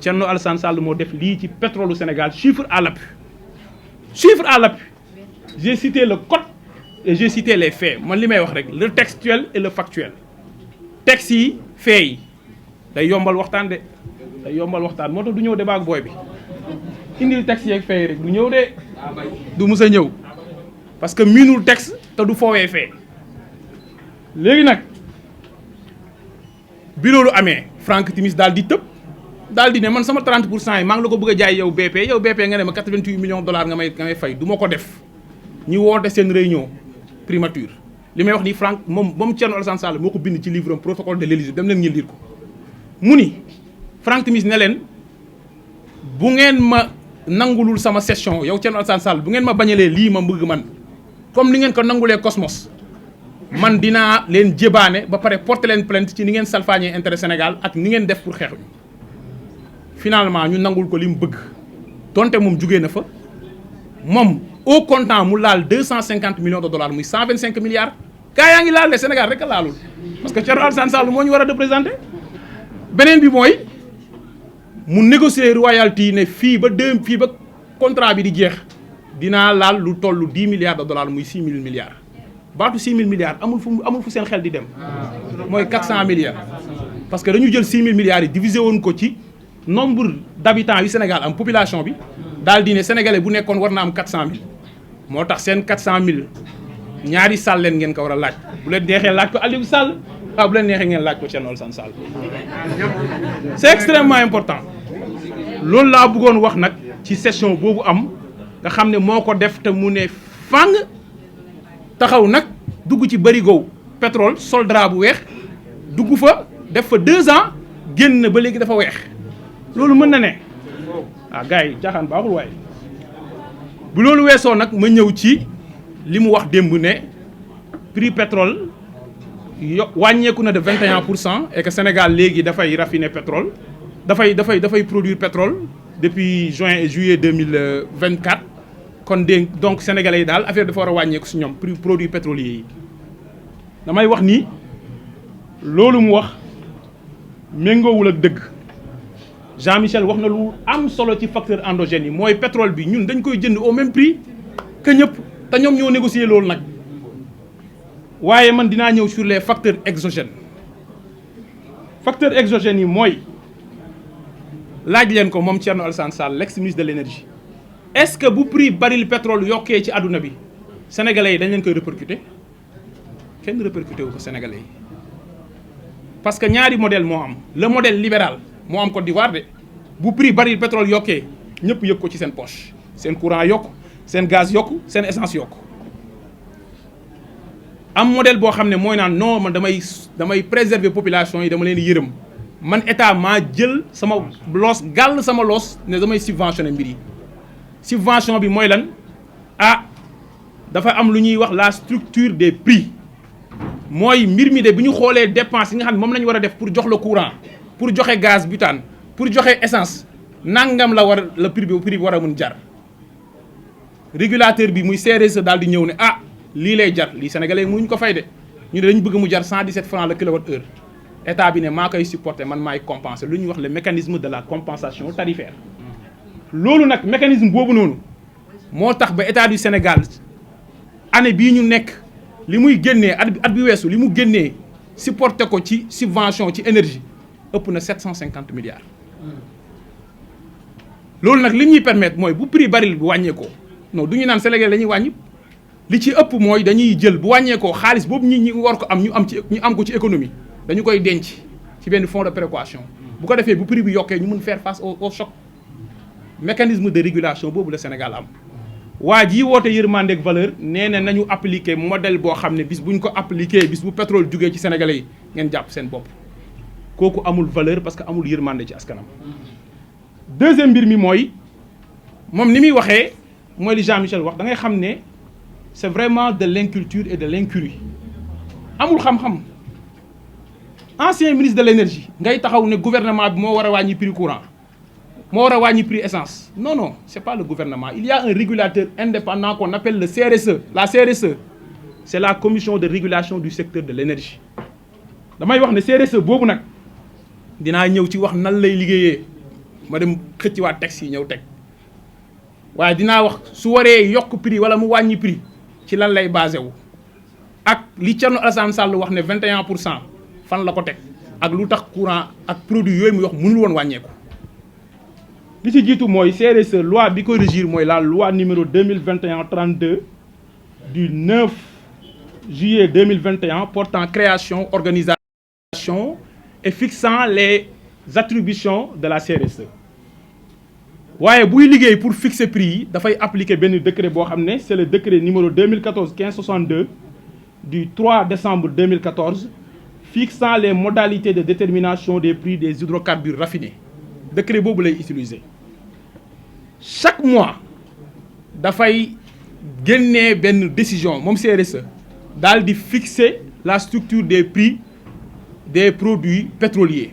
Thierno Alassane Sall moo def lii ci pétrole Sénégal chiffre à l'appui j'ai cité le code et j'ai cité les faits man li may wax rek le textuel et le factuel texte yi faits yi day yombal waxtaan de day yombal waxtaan moo tax du ñëw débat ak booy bi indil texte yeeg faits yi rek du ñëw de du mus a ñëw parce que miinul texte te du foowee fee léegi nag bi loolu amee Franck Timis daal di tëb daal di ne man sama 30% yi maa ngi la ko bëgg a jaay yow BP nga ne ma 88 millions de dollars nga may fay du ma ko def ñu woote seen réunion primature li may wax ni Franck moom Thierno Alassane Sall moo ko bind ci livre am protocole de l'Élysée dem leen ngeen lire ko mu ni Franck Timis ne leen bu ngeen ma nangulul sama session yow Thierno Alassane Sall bu ngeen ma bañalee lii ma bëgg man comme ni ngeen ko nangulee Cosmos man dinaa leen jébaane ba pare porter leen plainte ci ni ngeen salfaañee intérêt Sénégal ak ni ngeen def pour xeex bi finalement ñu nangul ko li mu bëgg donte moom jugee na fa moom au comptant mu laal 250 millions de dollars muy 125 milliards gaa yaa ngi laal le Sénégal rek a laalul parce que Thierno Alassane Sall moo ñu war a représenter beneen bi mooy mu négocier royalty ne fii ba contrat bi di jeex dinaa laal lu toll 10 milliards de dollars muy 6 000 milliards baatu 6 000 milliards amul fu seen xel di dem mooy 400 milliards parce que dañu jël 6 000 milliards yi divisé woon ko ci nombre d'habitants yu Sénégal am population bi daal di ne sénégalais bu nekkoon war na am 400 000 moo tax seen 400 000 ñaari Sall leen ngeen ko war a laaj bu leen neexee laaj ko Aliou Sall waaw bu leen neexee ngeen laaj ko Thierno Alassane Sall c'est extrêmement important loolu laa bëggoon wax nag ci session boobu am nga xam ne moo ko def te mu ne fang taxaw nag dugg ci barigo pétrole sol drap bu weex dugg fa def fa 2 ans génn ba léegi dafa weex loolu mën na ne gars yi jaaxaan baaxul waaye bu loolu weesoo nag ma ñëw ci li mu wax démb ne prix pétrole wàññeeku na de 21% et que Sénégal léegi dafay raffiner pétrole dafay produire pétrole depuis juin et juillet 2024 kon donc sénégalais yi daal affaire dafa war a wàññeeku si ñoom prix produits pétroliers yi damay wax ni loolu mu wax méngoowul ak dëgg Jean-Michel wax na lu am solo ci facteur endogène yi mooy pétrole bi ñun dañ koy jënd au même prix que ñëpp te ñoom ñoo négocier loolu nag waaye man dinaa ñëw sur les facteurs exogènes facteurs exogènes yi mooy laaj leen ko moom Thierno Alassane Sall l'ex-ministre de l'énergie est-ce que bu prix baril pétrole yokkee ci àdduna bi sénégalais yi dañ leen koy répercuter kenn répercuter wu ko sénégalais yi parce que ñaari modèle moo am le modèle libéral moo am Côte d'Ivoire de bu prix baril pétrole yokkee ñëpp yëg ko ci seen poche seen courant yokk seen gaz yokk seen essence yokk am modèle boo xam ne mooy naan non man damay préserver population yi dama leen yërëm man état maa jël sama loos gàll sama loos ne damay subventionner mbir yi subvention bi mooy lan dafa am lu ñuy wax la structure des prix mooy mbir mi de bu ñu xoolee dépense yi nga xam ne moom la ñu war a def pour jox le courant pour joxe gaz butane pour joxe essence nangam la prix bi war a mun jar régulateur bi muy CRSE daal di ñëw ne lii lay jar lii sénégalais mënuñ ko fay de ñu ne dañu bëgg mu jar 117 francs le kilowattheure état bi ne maa koy supporter man maay compenser lu ñuy wax le mécanisme de la compensation tarifaire loolu nag mécanisme boobu noonu moo tax ba état du Sénégal année bii ñu nekk li muy génnee at bi weesu li mu génnee supporter ko ci subvention ci énergie ëpp na 750 milliards loolu nag li ñuy permettre mooy bu prix baril bi wàññeekoo non du ñu naan Sénégal dañuy wàññi li ci ëpp mooy dañuy jël bu wàññeekoo xaalis boobu ñi war ko am ñu am ko ci économie dañu koy denc ci benn fonds de précaution bu ko defee bu prix bi yokkee ñu mën faire face au choc mécanisme de régulation boobu la Sénégal am waa jii woote yërmande ak valeur nee na nañu appliquer modèle boo xam ne bis buñ ko appliquer bis bu pétrole jugee ci sénégalais yi ngeen jàpp seen bopp kooku amul valeur parce que amul yërmande ci askanam. deuxième mbir mi mooy moom ni muy waxee mooy li Jean-Michel wax da ngay xam ne c'est vraiment de l'inculture et de l'incurie amul xam-xam ancien ministre de l'énergie ngay taxaw ne gouvernement bi moo war a wàññi prix courant moo war a wàññi prix essence non non c'est pas le gouvernement il y a un régulateur indépendant qu'on appelle le CRSE la CRSE c'est la commission de régulation du secteur de l'énergie damay wax ne CRSE boobu nag dinaa ñëw ci wax nan lay liggéeyee ma dem xëcc waa texte yi ñëw teg waaye dinaa wax su waree yokk prix wala mu wàññi prix ci lan lay basé wu ak li Thierno Alassane Sall wax ne 21% fan la ko teg ak lu tax courant ak produit yooyu mu wax mënul woon wàññeeku li ci jiitu mooy CRSE loi bi ko régir mooy la loi numéro 2021-32 du 9 juillet 2021 portant création organisation et fixant les attributions de la CRSE waaye buy liggéey pour fixer prix yi dafay appliquer benn décret boo xam ne c'est le décret numéro 2014-1562 du 3 décembre 2014 fixant les modalités de détermination des prix des hydrocarbures raffinés décret boobu lay utiliser chaque mois dafay génnee benn décision moom CRSE daal di fixer la structure des prix des produits pétroliers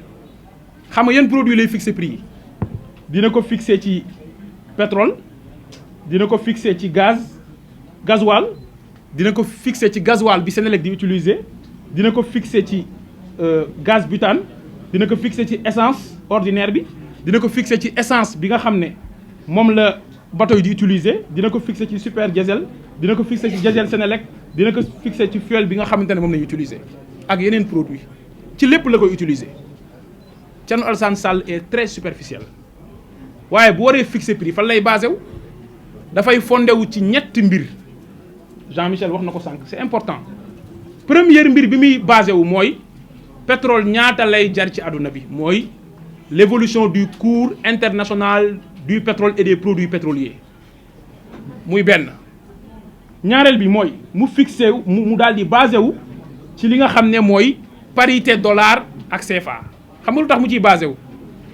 xam nga yan produit lay fixer prix yi dina ko fixer ci pétrole dina ko fixer ci gasoil dina ko fixer ci gasoil bi Senelec di utiliser dina ko fixer ci gaz butane dina ko fixer ci essence ordinaire bi dina ko fixer ci essence bi nga xam ne moom la bateau yi di utiliser dina ko fixer ci super diesel dina ko fixer ci diesel Senelec dina ko fixer ci fuel bi nga xamante ne moom la ñu utiliser ak yeneen produit ci lépp la koy utiliser Thierno Alassane Sall est très superficiel waaye bu waree fixer prix fan lay basé wu dafay fondé wu ci ñetti mbir Jean-Michel wax na ko sànq c'est important première mbir bi muy basé wu mooy pétrole ñaata lay jar ci àdduna bi mooy l'évolution du cours international du pétrole et des produits pétroliers muy benn ñaareel bi mooy mu fixé wu mu daal di basé wu ci li nga xam ne mooy parité dollar ak CFA xam nga lu tax mu ciy basé wu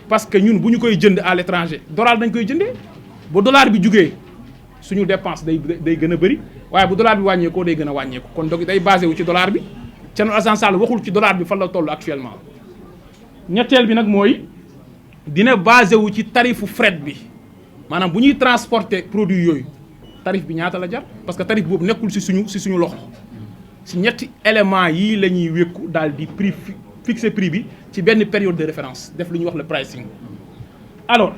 parce que ñun bu ñu koy jënd à l'étranger dollar dañ koy jëndee bu dollar bi jugee suñu dépense day gën a bëri waaye bu dollar bi wàññeekoo day gën a wàññeeku kon donc day basé wu ci dollar bi Thierno Alassane Sall waxul ci dollar bi fan la toll actuellement ñetteel bi nag mooy dina basé wu ci tarifu fret bi maanaam bu ñuy transporter produit yooyu tarif bi ñaata la jar parce que tarif boobu nekkul ci suñu loxo ci ñetti éléments yii la ñuy wékku daal di prix fixer prix bi ci benn période de référence def lu ñuy wax le pricing alors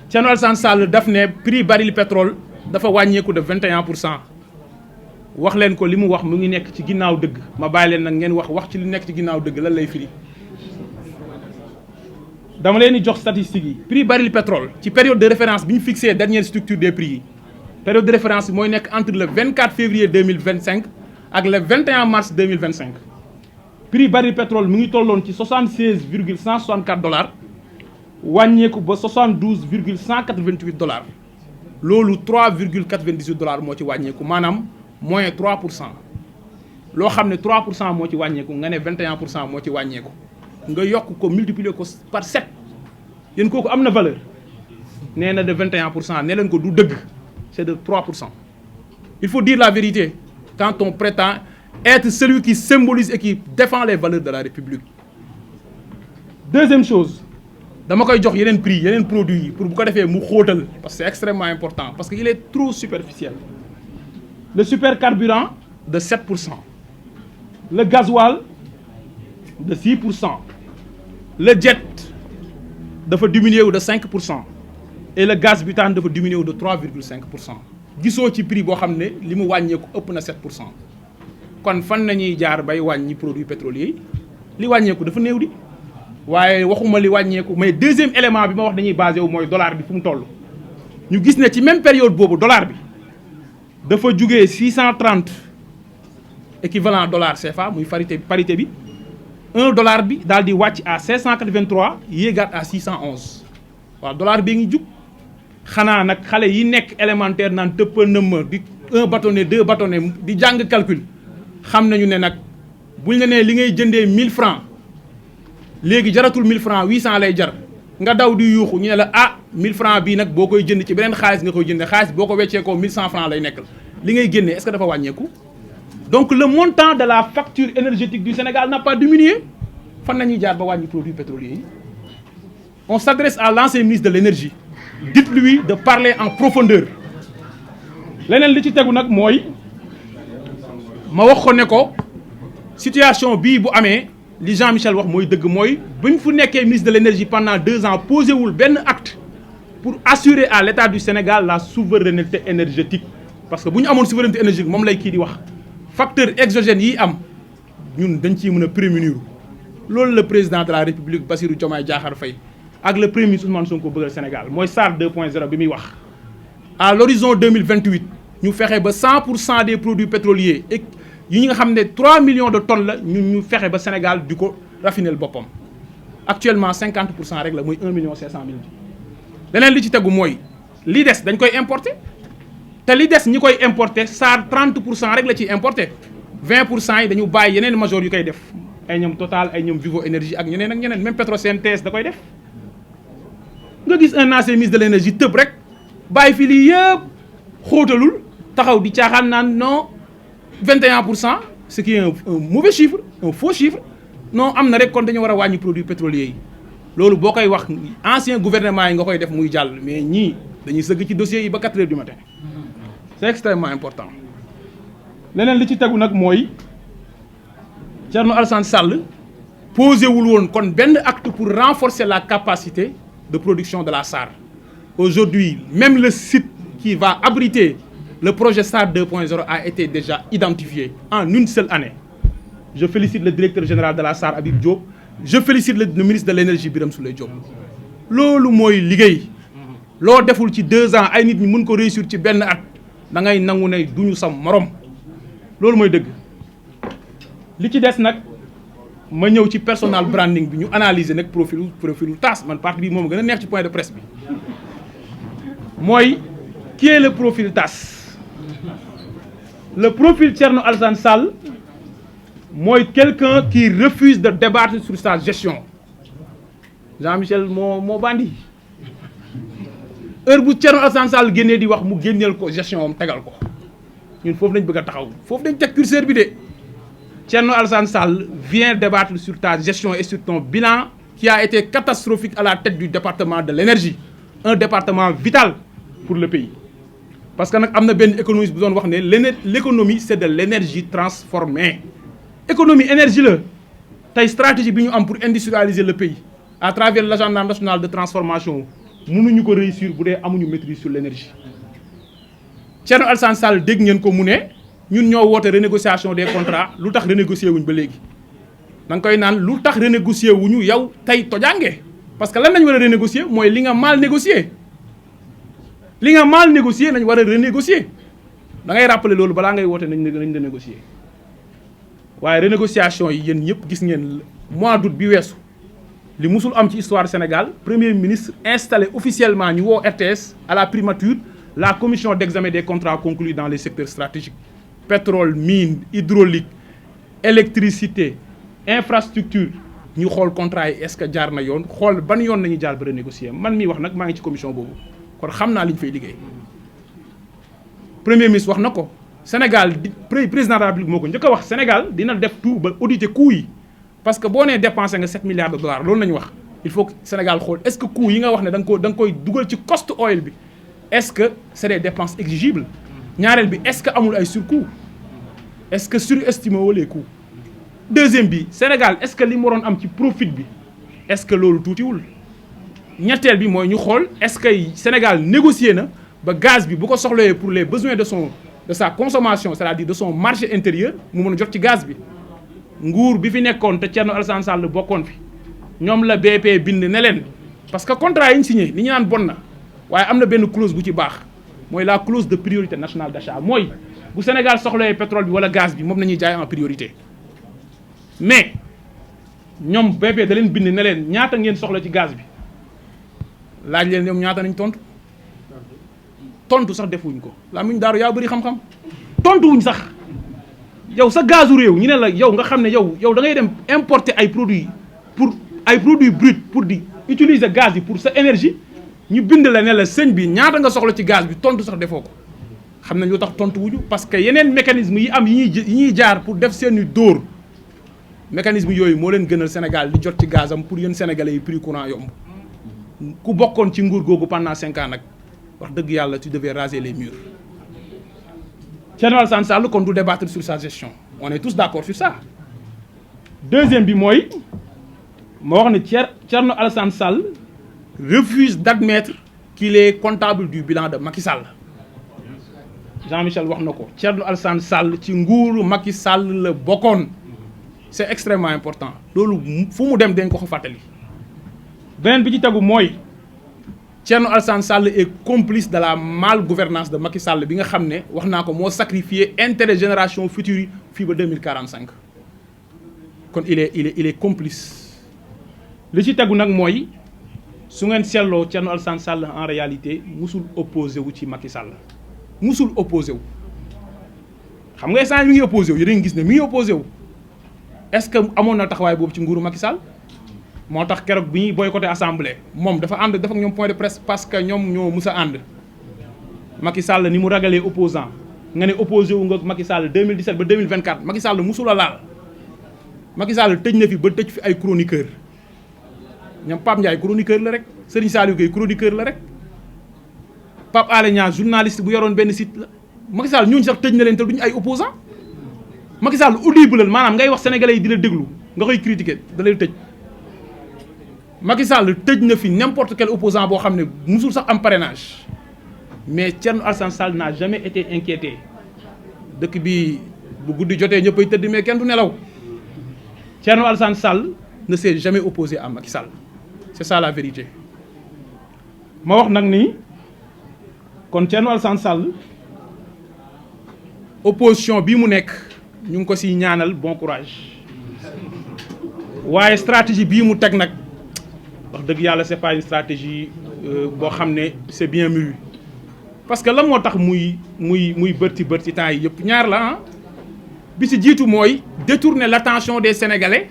Thierno Alassane Sall daf ne prix baril pétrole dafa wàññeeku de 21% wax leen ko li mu wax mu ngi nekk ci ginnaaw dëgg ma bàyyi leen nag ngeen wax ci li nekk ci ginnaaw dëgg lan lay firi dama leen di jox statistiques yi prix baril pétrole ci période de référence bi ñu fixé dernière structure des prix yi période de référence bi mooy nekk entre le 24 février 2025 ak le 21 mars 2025 prix baril pétrole mu ngi tolloon ci 76,164 dollars wàññeeku ba 72,188 dollars loolu 3,98 dollars moo ci wàññeeku maanaam moins 3% loo xam ne 3% moo ci wàññeeku nga ne 21% moo ci wàññeeku nga yokk ko multiplier ko par 7 yéen kooku am na valeur nee na de 21% ne leen ko du dëgg c'est de 3%. Il faut dire la vérité quand on prétend être celui qui symbolise et qui défend les valeurs de la République. Deuxième chose dama koy jox yeneen prix yeneen produits yi pour bu ko defee mu xóotal parce que c'est extrêmement important parce que il est trop superficiel. Le supercarburant de 7%, le gasoil de 6%, le jet dafa diminuer wu de 5% et le gaz butane dafa diminuer wu de 3,5%. gisoo ci prix boo xam ne li mu wàññeeku ëpp na 7%. kon fan nañuy jaar bay wàññi produits pétroliers yi li wàññeeku dafa néew di waaye waxuma li wàññeeku mais deuxième élément bi ma wax dañuy basé wu mooy dollar bi fu mu toll. ñu gis ne ci même période boobu dollar bi dafa jugee 630 équivalent dollar CFA muy parité bi 1 dollar bi daal di wàcc à 583 yéegaat à 611 waaw dollar bi ngi jug xanaa nag xale yi nekk élémentaire naan tëppa nëmma di 1 bâtonnet 2 bâtonnet di jàng calcul xam nañu ne nag buñ la nee li ngay jëndee 1000 francs léegi jaratul 1000 francs 800 lay jar nga daw di yuuxu ñu ne la ah 1000 francs bii nag boo koy jënd ci beneen xaalis nga koy jëndee xaalis boo ko weccee ko 1100 francs lay nekk li ngay génnee est-ce que dafa wàññeeku. donc le montant de la facture énergétique du Sénégal n'a pas diminué fan nañuy jaar ba wàññi produits pétroliers yi. On s'adresse à l'ancien ministre de l'énergie dites-lui de parler en profondeur leneen li ci tegu nag mooy ma wax ko ne ko situation bii bu amee li Jean-Michel wax mooy dëgg mooy bu ñu fu nekkee ministre de l'énergie pendant 2 ans posé wul benn acte pour assurer à l'État du Sénégal la souveraineté énergétique parce que bu ñu amoon souveraineté énergétique moom lay kii di wax facteur exogène yi am ñun dañ ciy mën a prémunir loolu le président de la République Bassirou Diomaye Diakhar Faye ak le premier ministre Ousmane Sonko bëggal Sénégal mooy SAR 2.0 bi muy wax à l'horizon 2028 ñu fexe ba 100% des produits pétroliers et yi nga xam ne 3 millions de tonnes la ñu fexe ba Sénégal di ko raffiner boppam actuellement 50% rek la mooy 1 million 500 mille leneen li ci tegu mooy li des dañ koy importer te li des ñi koy importer SAR 30% rek la ciy importer 20% yi dañu bàyyi yeneen major yu koy def ay ñoom Total ay ñoom Vivo Énergie ak ñeneen ak ñeneen même Petrosen TS da koy def nga gis un ancien ministre de l'énergie tëb rek bàyyi fi lii yëpp xóotalul taxaw di caaxaan naan non 21% ce qui est un mauvais chiffre un faux chiffre non am na rek kon dañu war a wàññi produits pétroliers yi loolu boo koy wax ancien gouvernement yi nga koy def muy jàll mais ñii dañuy sëgg ci dossiers yi ba 4 heures du matin c'est extrêmement important leneen li ci tegu nag mooy Thierno Alassane Sall posé wul woon kon benn acte pour renforcer la capacité de production de la SAR. Aujourd'hui, même le site qui va abriter le projet SAR 2.0 a été déjà identifié en une seule année. Je félicite le directeur général de la SAR, Habib Diop. Je félicite le ministre de l'énergie, Birame Souleye Diop. loolu mooy liggéey loo deful ci 2 ans ay nit ñi mën ko réussir ci benn at da ngay nangu ne duñu sam morom loolu mooy dëgg li ci des nag ma ñëw ci personal branding bi ñu analyser nag profilu TAS man partie bi moom gën a neex ci point de presse bi mooy qui est le profil TAS le profil Thierno Alassane Sall mooy quelqu'un qui refuse de débattre sur sa gestion Jean-Michel moo bandi heure bu Thierno Alassane Sall génnee di wax mu génneel ko gestion am tegal ko ñun foofu lañ bëgg a taxaw foofu lañ teg curseur bi de Thierno Alassane Sall vient débattre sur ta gestion et sur ton bilan qui a été catastrophique à la tête du département de l'énergie un département vital pour le pays parce que nag am na benn économiste bu doon wax ne l'économie c'est de l'énergie transformée économie énergie la tey stratégie bi ñu am pour industrialiser le pays à travers l'agenda national de transformation mënuñu ko réussir bu dee amuñu maîtrise sur l'énergie Thierno Alassane Sall dégg ngeen ko mu ne ñun ñoo woote renégociation des contrats lu tax renégocier wuñ ba léegi da nga koy naan lu tax renégocier wuñu yow tey tojange parce que lan nañ war a renégocier mooy li nga mal négocier nañ war a renégocier da ngay rappeler loolu balaa ngay woote nañ renégocier waaye renégociation yi yéen ñëpp gis ngeen mois d'août bi weesu li musul am ci histoire Sénégal premier ministre installé officiellement ñu woo RTS à la primature la commission d'examen des contrats conclus dans les secteurs stratégiques pétrole mine hydraulique électricité infrastructure ñu xool contrat yi est-ce que jaar na yoon xool ban yoon nañu jaar ba renégocier man mii wax nag maa ngi ci commission boobu kon xam naa li ñu fay liggéey premier ministre wax na ko Sénégal président de la République moo ko njëkk a wax Sénégal dina def tout ba auditer coûts yi parce que boo nee dépensé nga 7 milliards de dollars loolu nañu wax il faut que Sénégal xool est-ce que coûts yi nga wax ne da nga koy dugal ci cost oil bi est-ce que c'est des dépenses exigibles ñaareel bi est-ce que amul ay surcoût est-ce que surestimé wala les coûts deuxième bi Sénégal est-ce que li mu waroon am ci profit bi est-ce que loolu tuutiwul ñetteel bi mooy ñu xool est-ce que Sénégal négocié na ba gaz bi bu ko soxlawee pour les besoins de sa consommation c'est-à-dire de son marché intérieur mu mën a jot ci gaz bi nguur bi fi nekkoon te Thierno Alassane Sall bokkoon fi ñoom la BP bind ne leen parce que contrat yi ñu signé li ñu naan bon na waaye am na benn clause bu ci baax mooy la clause de priorité nationale d'achat mooy bu Sénégal soxlawee pétrole bi wala gaz bi moom nañuy jaay en priorité mais ñoom BP da leen bind ne leen ñaata ngeen soxla ci gaz bi laaj leen ñoom ñaata nañ tontu sax defuñ ko Lamine Daaru yaa bëri xam-xam tontuwuñ sax yow sa gazu réew ñu ne la yow nga xam ne yow da ngay dem importer ay produits bruts pour di utiliser gaz yi pour sa énergie ñu bind la ne la sëñ bi ñaata nga soxla ci gaz bi tontu sax defoo ko xam nañ lu tax tontu wuñu parce que yeneen mécanisme yi am yi ñuy jaar pour def seeni dóor mécanisme yooyu moo leen gënal Sénégal di jot ci gazam pour yéen sénégalais yi prix courant yomb ku bokkoon ci nguur googu pendant 5 ans nag wax dëgg yàlla tu devais raser les murs. Thierno Alassane Sall kon du débattre sur sa gestion on est tous d'accord sur ça. Deuxième bi mooy moo wax ne Thierno Alassane Sall refuse d'admettre qu'il est comptable du bilan de Macky Sall. Jean-Michel wax na ko Thierno Alassane Sall ci nguuru Macky Sall la bokkoon c'est extrêmement important loolu fu mu dem dañ ko fàttali. beneen bi ci tegu mooy Thierno Alassane Sall est complice de la malgouvernance de Macky Sall bi nga xam ne wax naa ko moo sacrifié intérêt génération future yi fii ba 2045 kon il est complice. li ci tegu nag mooy su ngeen seetloo Thierno Alassane Sall en réalité musul opposé wu ci Macky Sall musul opposé wu xam nga instant mi ngi opposé wu yéen a ngi gis ne mi ngi opposé wu est-ce que amoon na taxawaay boobu ci nguuru Macky Sall. moo tax keroog bi ñuy boycotté assemblée moom dafa ànd dafa ak ñoom point de presse parce que ñoom ñoo mus a ànd Macky Sall ni mu ragalee opposant nga ne opposé wu nga Macky Sall 2017 ba 2024 Macky Sall musul a laal Macky Sall tëj na fi ba tëj fi ay chroniqueur ñoom Pape Ndiaye chroniqueur la rek Serigne Saliou Gueye chroniqueur la rek Pape Alé Niang journaliste bu yoroon benn site la Macky Sall ñooñu sax tëj na leen te duñu ay opposant Macky Sall audible maanaam ngay wax sénégalais yi di la déglu nga koy critiquer da lay tëj. Macky Sall tëj na fi n'importe quel opposant boo xam ne musul sax am parrainage mais Thierno Alassane Sall n'a jamais été inquiété dëkk bi bu guddi jotee ñëppay tëdd mais kenn du nelaw Thierno Alassane Sall ne s'est jamais opposé à Macky Sall c'est ça la vérité. ma wax nag ni kon Thierno Alassane Sall opposition bii mu nekk ñu ngi ko siy ñaanal bon courage waaye stratégie bii mu teg nag. wax dëgg yàlla c'est pas une stratégie boo xam ne c'est bien mûri parce que la moo tax muy bërti temps yi yëpp ñaar la ah bi ci jiitu mooy détourner l'attention des Sénégalais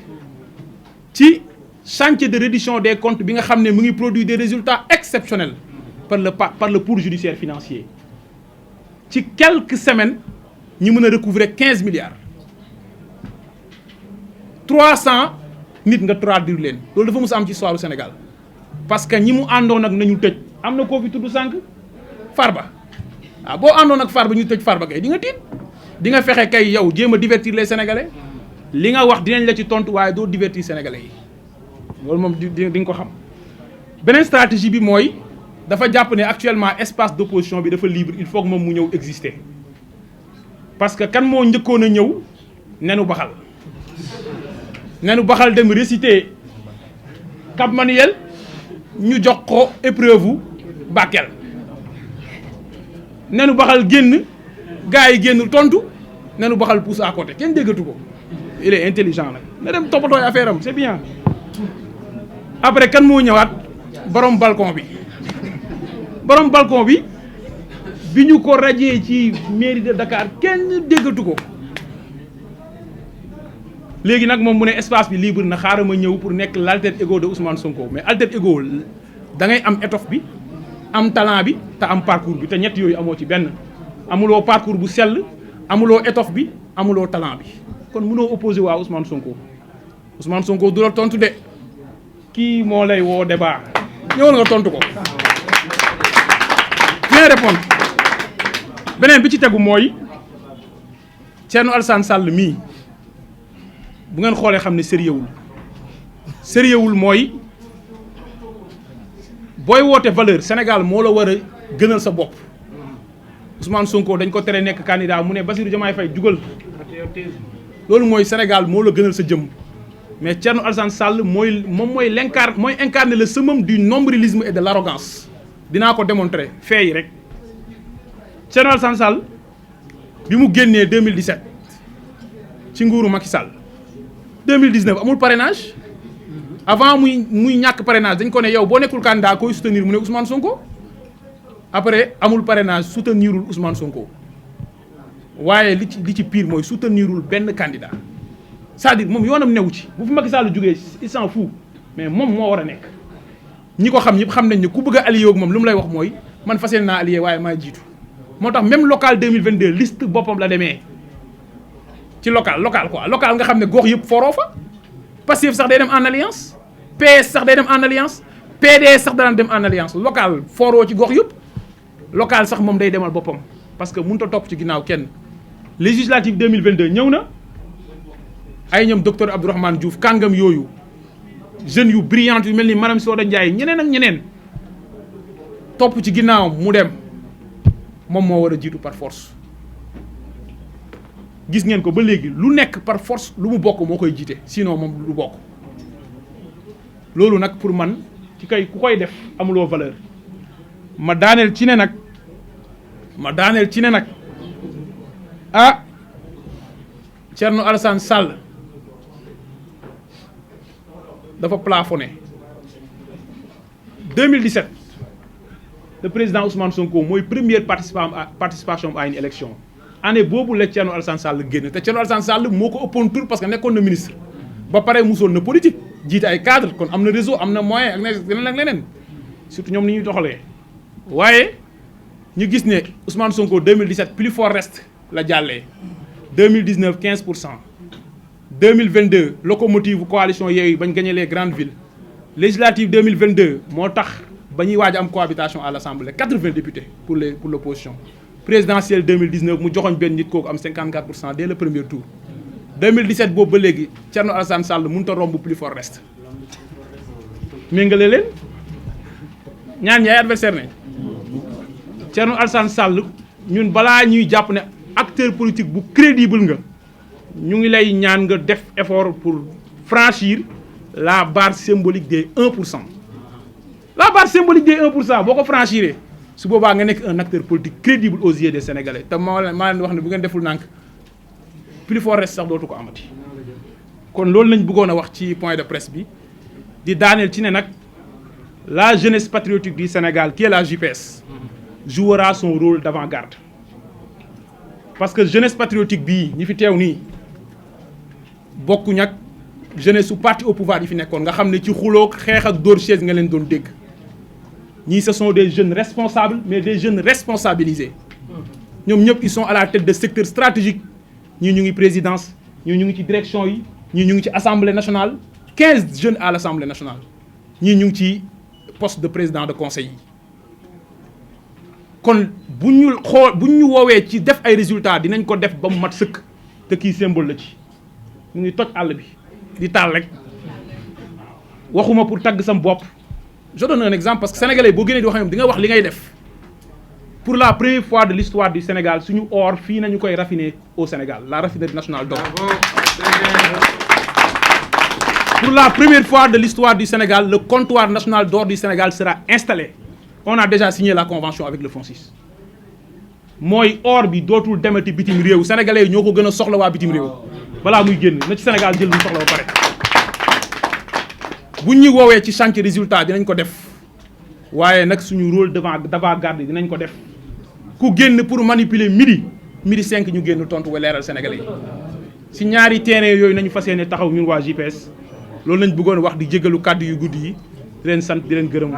ci chantier de reddition des comptes bi nga xam ne mu ngi produire des résultats exceptionnels par le pour judiciaire financier ci quelques semaines ñu mën a recouvrer 15 milliards 300 nit nga traduire leen loolu dafa mës a am ci histoire du Sénégal parce que ñi mu àndoon ak nañu tëj am na koo fi tudd sànq Farba waaw boo àndoon ak Farba ñu tëj Farba kay di nga tiit di nga fexe kay yow jéem a divertir les Sénégalais li nga wax dinañ la ci tontu waaye doo divertir Sénégalais yi loolu moom di nga ko xam. beneen stratégie bi mooy dafa jàpp ne actuellement espace d'opposition bi dafa libre il faut que moom mu ñëw exister parce que kan moo njëkkoon a ñëw nenu baxal. nenu baxal dem réciter Cap Manuel ñu jox ko épreuve Bakel nenu baxal génn gars yi génn tontu nenu baxal pousse à côté kenn déggatu ko il est intelligent nag na dem toppatooy affaire am c'est bien après kan moo ñëwaat borom balcon bi bi ñu ko rajee ci mairie de Dakar kenn déggatu ko léegi nag moom mu ne espace bi libre na xaaral ma ñëw pour nekk l'alter ego de Ousmane Sonko mais alter ego da ngay am étoffe bi am talent bi te am parcours bi te ñett yooyu amoo ci benn amuloo parcours bu sell amuloo étoffe bi amuloo talent bi kon mënoo opposé waa Ousmane Sonko du la tontu de kii moo lay woo débat ñëwal nga tontu ko bien répondre beneen bi ci tegu mooy Thierno Alassane Sall mii bu ngeen xoolee xam ne sérieux wul mooy booy woote valeur Sénégal moo la war a gënal sa bopp Ousmane Sonko dañ ko tere nekk candidat mu ne Bassirou Diomaye Faye jugal loolu mooy Sénégal moo la gënal sa jëm mais Thierno Alassane Sall mooy incarner le summum du nombrilisme et de l'arrogance dinaa ko démontrer fait yi rek Thierno Alassane Sall bi mu génnee 2017 ci nguuru Macky Sall 2019 amul parrainage avant muy ñàkk parrainage dañ ko ne yow boo nekkul candidat koy soutenir mu ne Ousmane Sonko après amul parrainage soutenirul Ousmane Sonko waaye li ci pire mooy soutenirul benn candidat c'est-à-dire moom yoonam newu ci bu fi Macky Sall jógee il s'en fout mais moom moo war a nekk ñi ko xam ñëpp xam nañ ne ku bëgg a allié ak moom lu mu lay wax mooy man fas yéene naa allié waaye maa jiitu moo tax même local 2022 liste boppam la demee ci local quoi local nga xam ne gox yëpp foroo fa Pastef sax day dem en alliance PS sax day dem en alliance PDS sax daan dem en alliance local foroo ci gox yëpp local sax moom day demal boppam parce que mënut a topp ci ginnaaw kenn législative 2022 ñëw na ay ñoom docteur Abdourahmane Diouf kàngam yooyu jeunes yu brillantes yu mel ni madame Soda Ndiaye ñeneen ak ñeneen topp ci ginnaawam mu dem moom moo war a jiitu par force gis ngeen ko ba léegi lu nekk par force lu mu bokk moo koy jiite sinon moom lu bokk loolu nag pour man ci ku koy def amuloo valeur ma daaneel ci ne nag ah Thierno Alassane Sall dafa plafonné 2017 le président Ousmane Sonko mooy première participation à une élection année boobu la Thierno Alassane Sall génn te Thierno Alassane Sall moo ko ëppoon tur parce que nekkoon na ministre ba pare musoon na politique jiite ay cadre kon am na réseau am na moyen ak leneen surtout ñoom ni ñuy doxalee waaye ñu gis ne Ousmane Sonko 2017 plus fort reste la jàllee 2019 15%. 2022 locomotive coalition Yewwi bañ gagné les grandes villes législative 2022 moo tax ba ñuy waaj am cohabitation à l'Assemblée 80 députés pour l'opposition présidentielle 2019 mu joxoñ benn nit kooku am 54% dès le premier tour 2017 boobu ba léegi Thierno Alassane Sall mënut a romb plus fort reste méngale leen ñaan ñi ay adversaire nañ Thierno Alassane Sall ñun balaa ñuy jàpp ne acteur politique bu crédible nga ñu ngi lay ñaan nga def effort pour franchir la barre symbolique des 1%. La barre symbolique des 1% boo ko franchiree su boobaa nga nekk un acteur politique crédible aux yeux des Sénégalais te maa leen wax ne bu ngeen deful nànk plus fort reste sax dootu ko amati. kon loolu lañ bëggoon a wax ci point de presse bi di daaneel ci ne nag la jeunesse patriotique du Sénégal qui est la JPS jouera son rôle d'avant-garde parce que jeunesse patriotique bii ñi fi teew nii. bokkuñ ak jeunesse su parti au pouvoir yi fi nekkoon nga xam ne ci xuloo xeex ak dóor chaise nga leen doon dégg ñii ce sont des jeunes responsables mais des jeunes responsabilisés ñoom ñëpp ils sont à la tête de secteurs stratégiques ñii ñu ngi présidence ñii ñu ngi ci direction yi ñii ñu ngi ci assemblée nationale 15 jeunes à l'assemblée nationale ñii ñu ngi ci poste de président de conseil yi kon bu ñu woowee ci def ay résultats dinañ ko def ba mu mat sëkk te kii symbole la ci ñu ngi toj àll bi di taal rek waxuma pour tagg sam bopp je donne un exemple parce que sénégalais boo génnee di wax ñoom di nga wax li ngay def pour la première fois de l'histoire du Sénégal suñu or fii nañu koy raffiner au Sénégal la raffinerie nationale d'or. Pour la première fois de l'histoire du Sénégal le comptoir national d'or du Sénégal sera installé on a déjà signé la convention avec le FONSIS mooy or bi dootul demati bitim réew sénégalais yi ñoo ko gën a soxla waa bitim réew balaa muy génn na ci Sénégal jël lu soxla ba pare bu ñu woowee ci chantier résultat dinañ ko def waaye nag suñu rôle d'avant-garde dinañ ko def ku génn pour manipuler midi 5 ñu génn tontu wa leeral sénégalais yi si ñaari terrain yooyu nañu fas yéene taxaw ñun waa JPS loolu lañ bëggoon wax di jégalu kàddu yu guddi yi di leen sant di leen gërëm.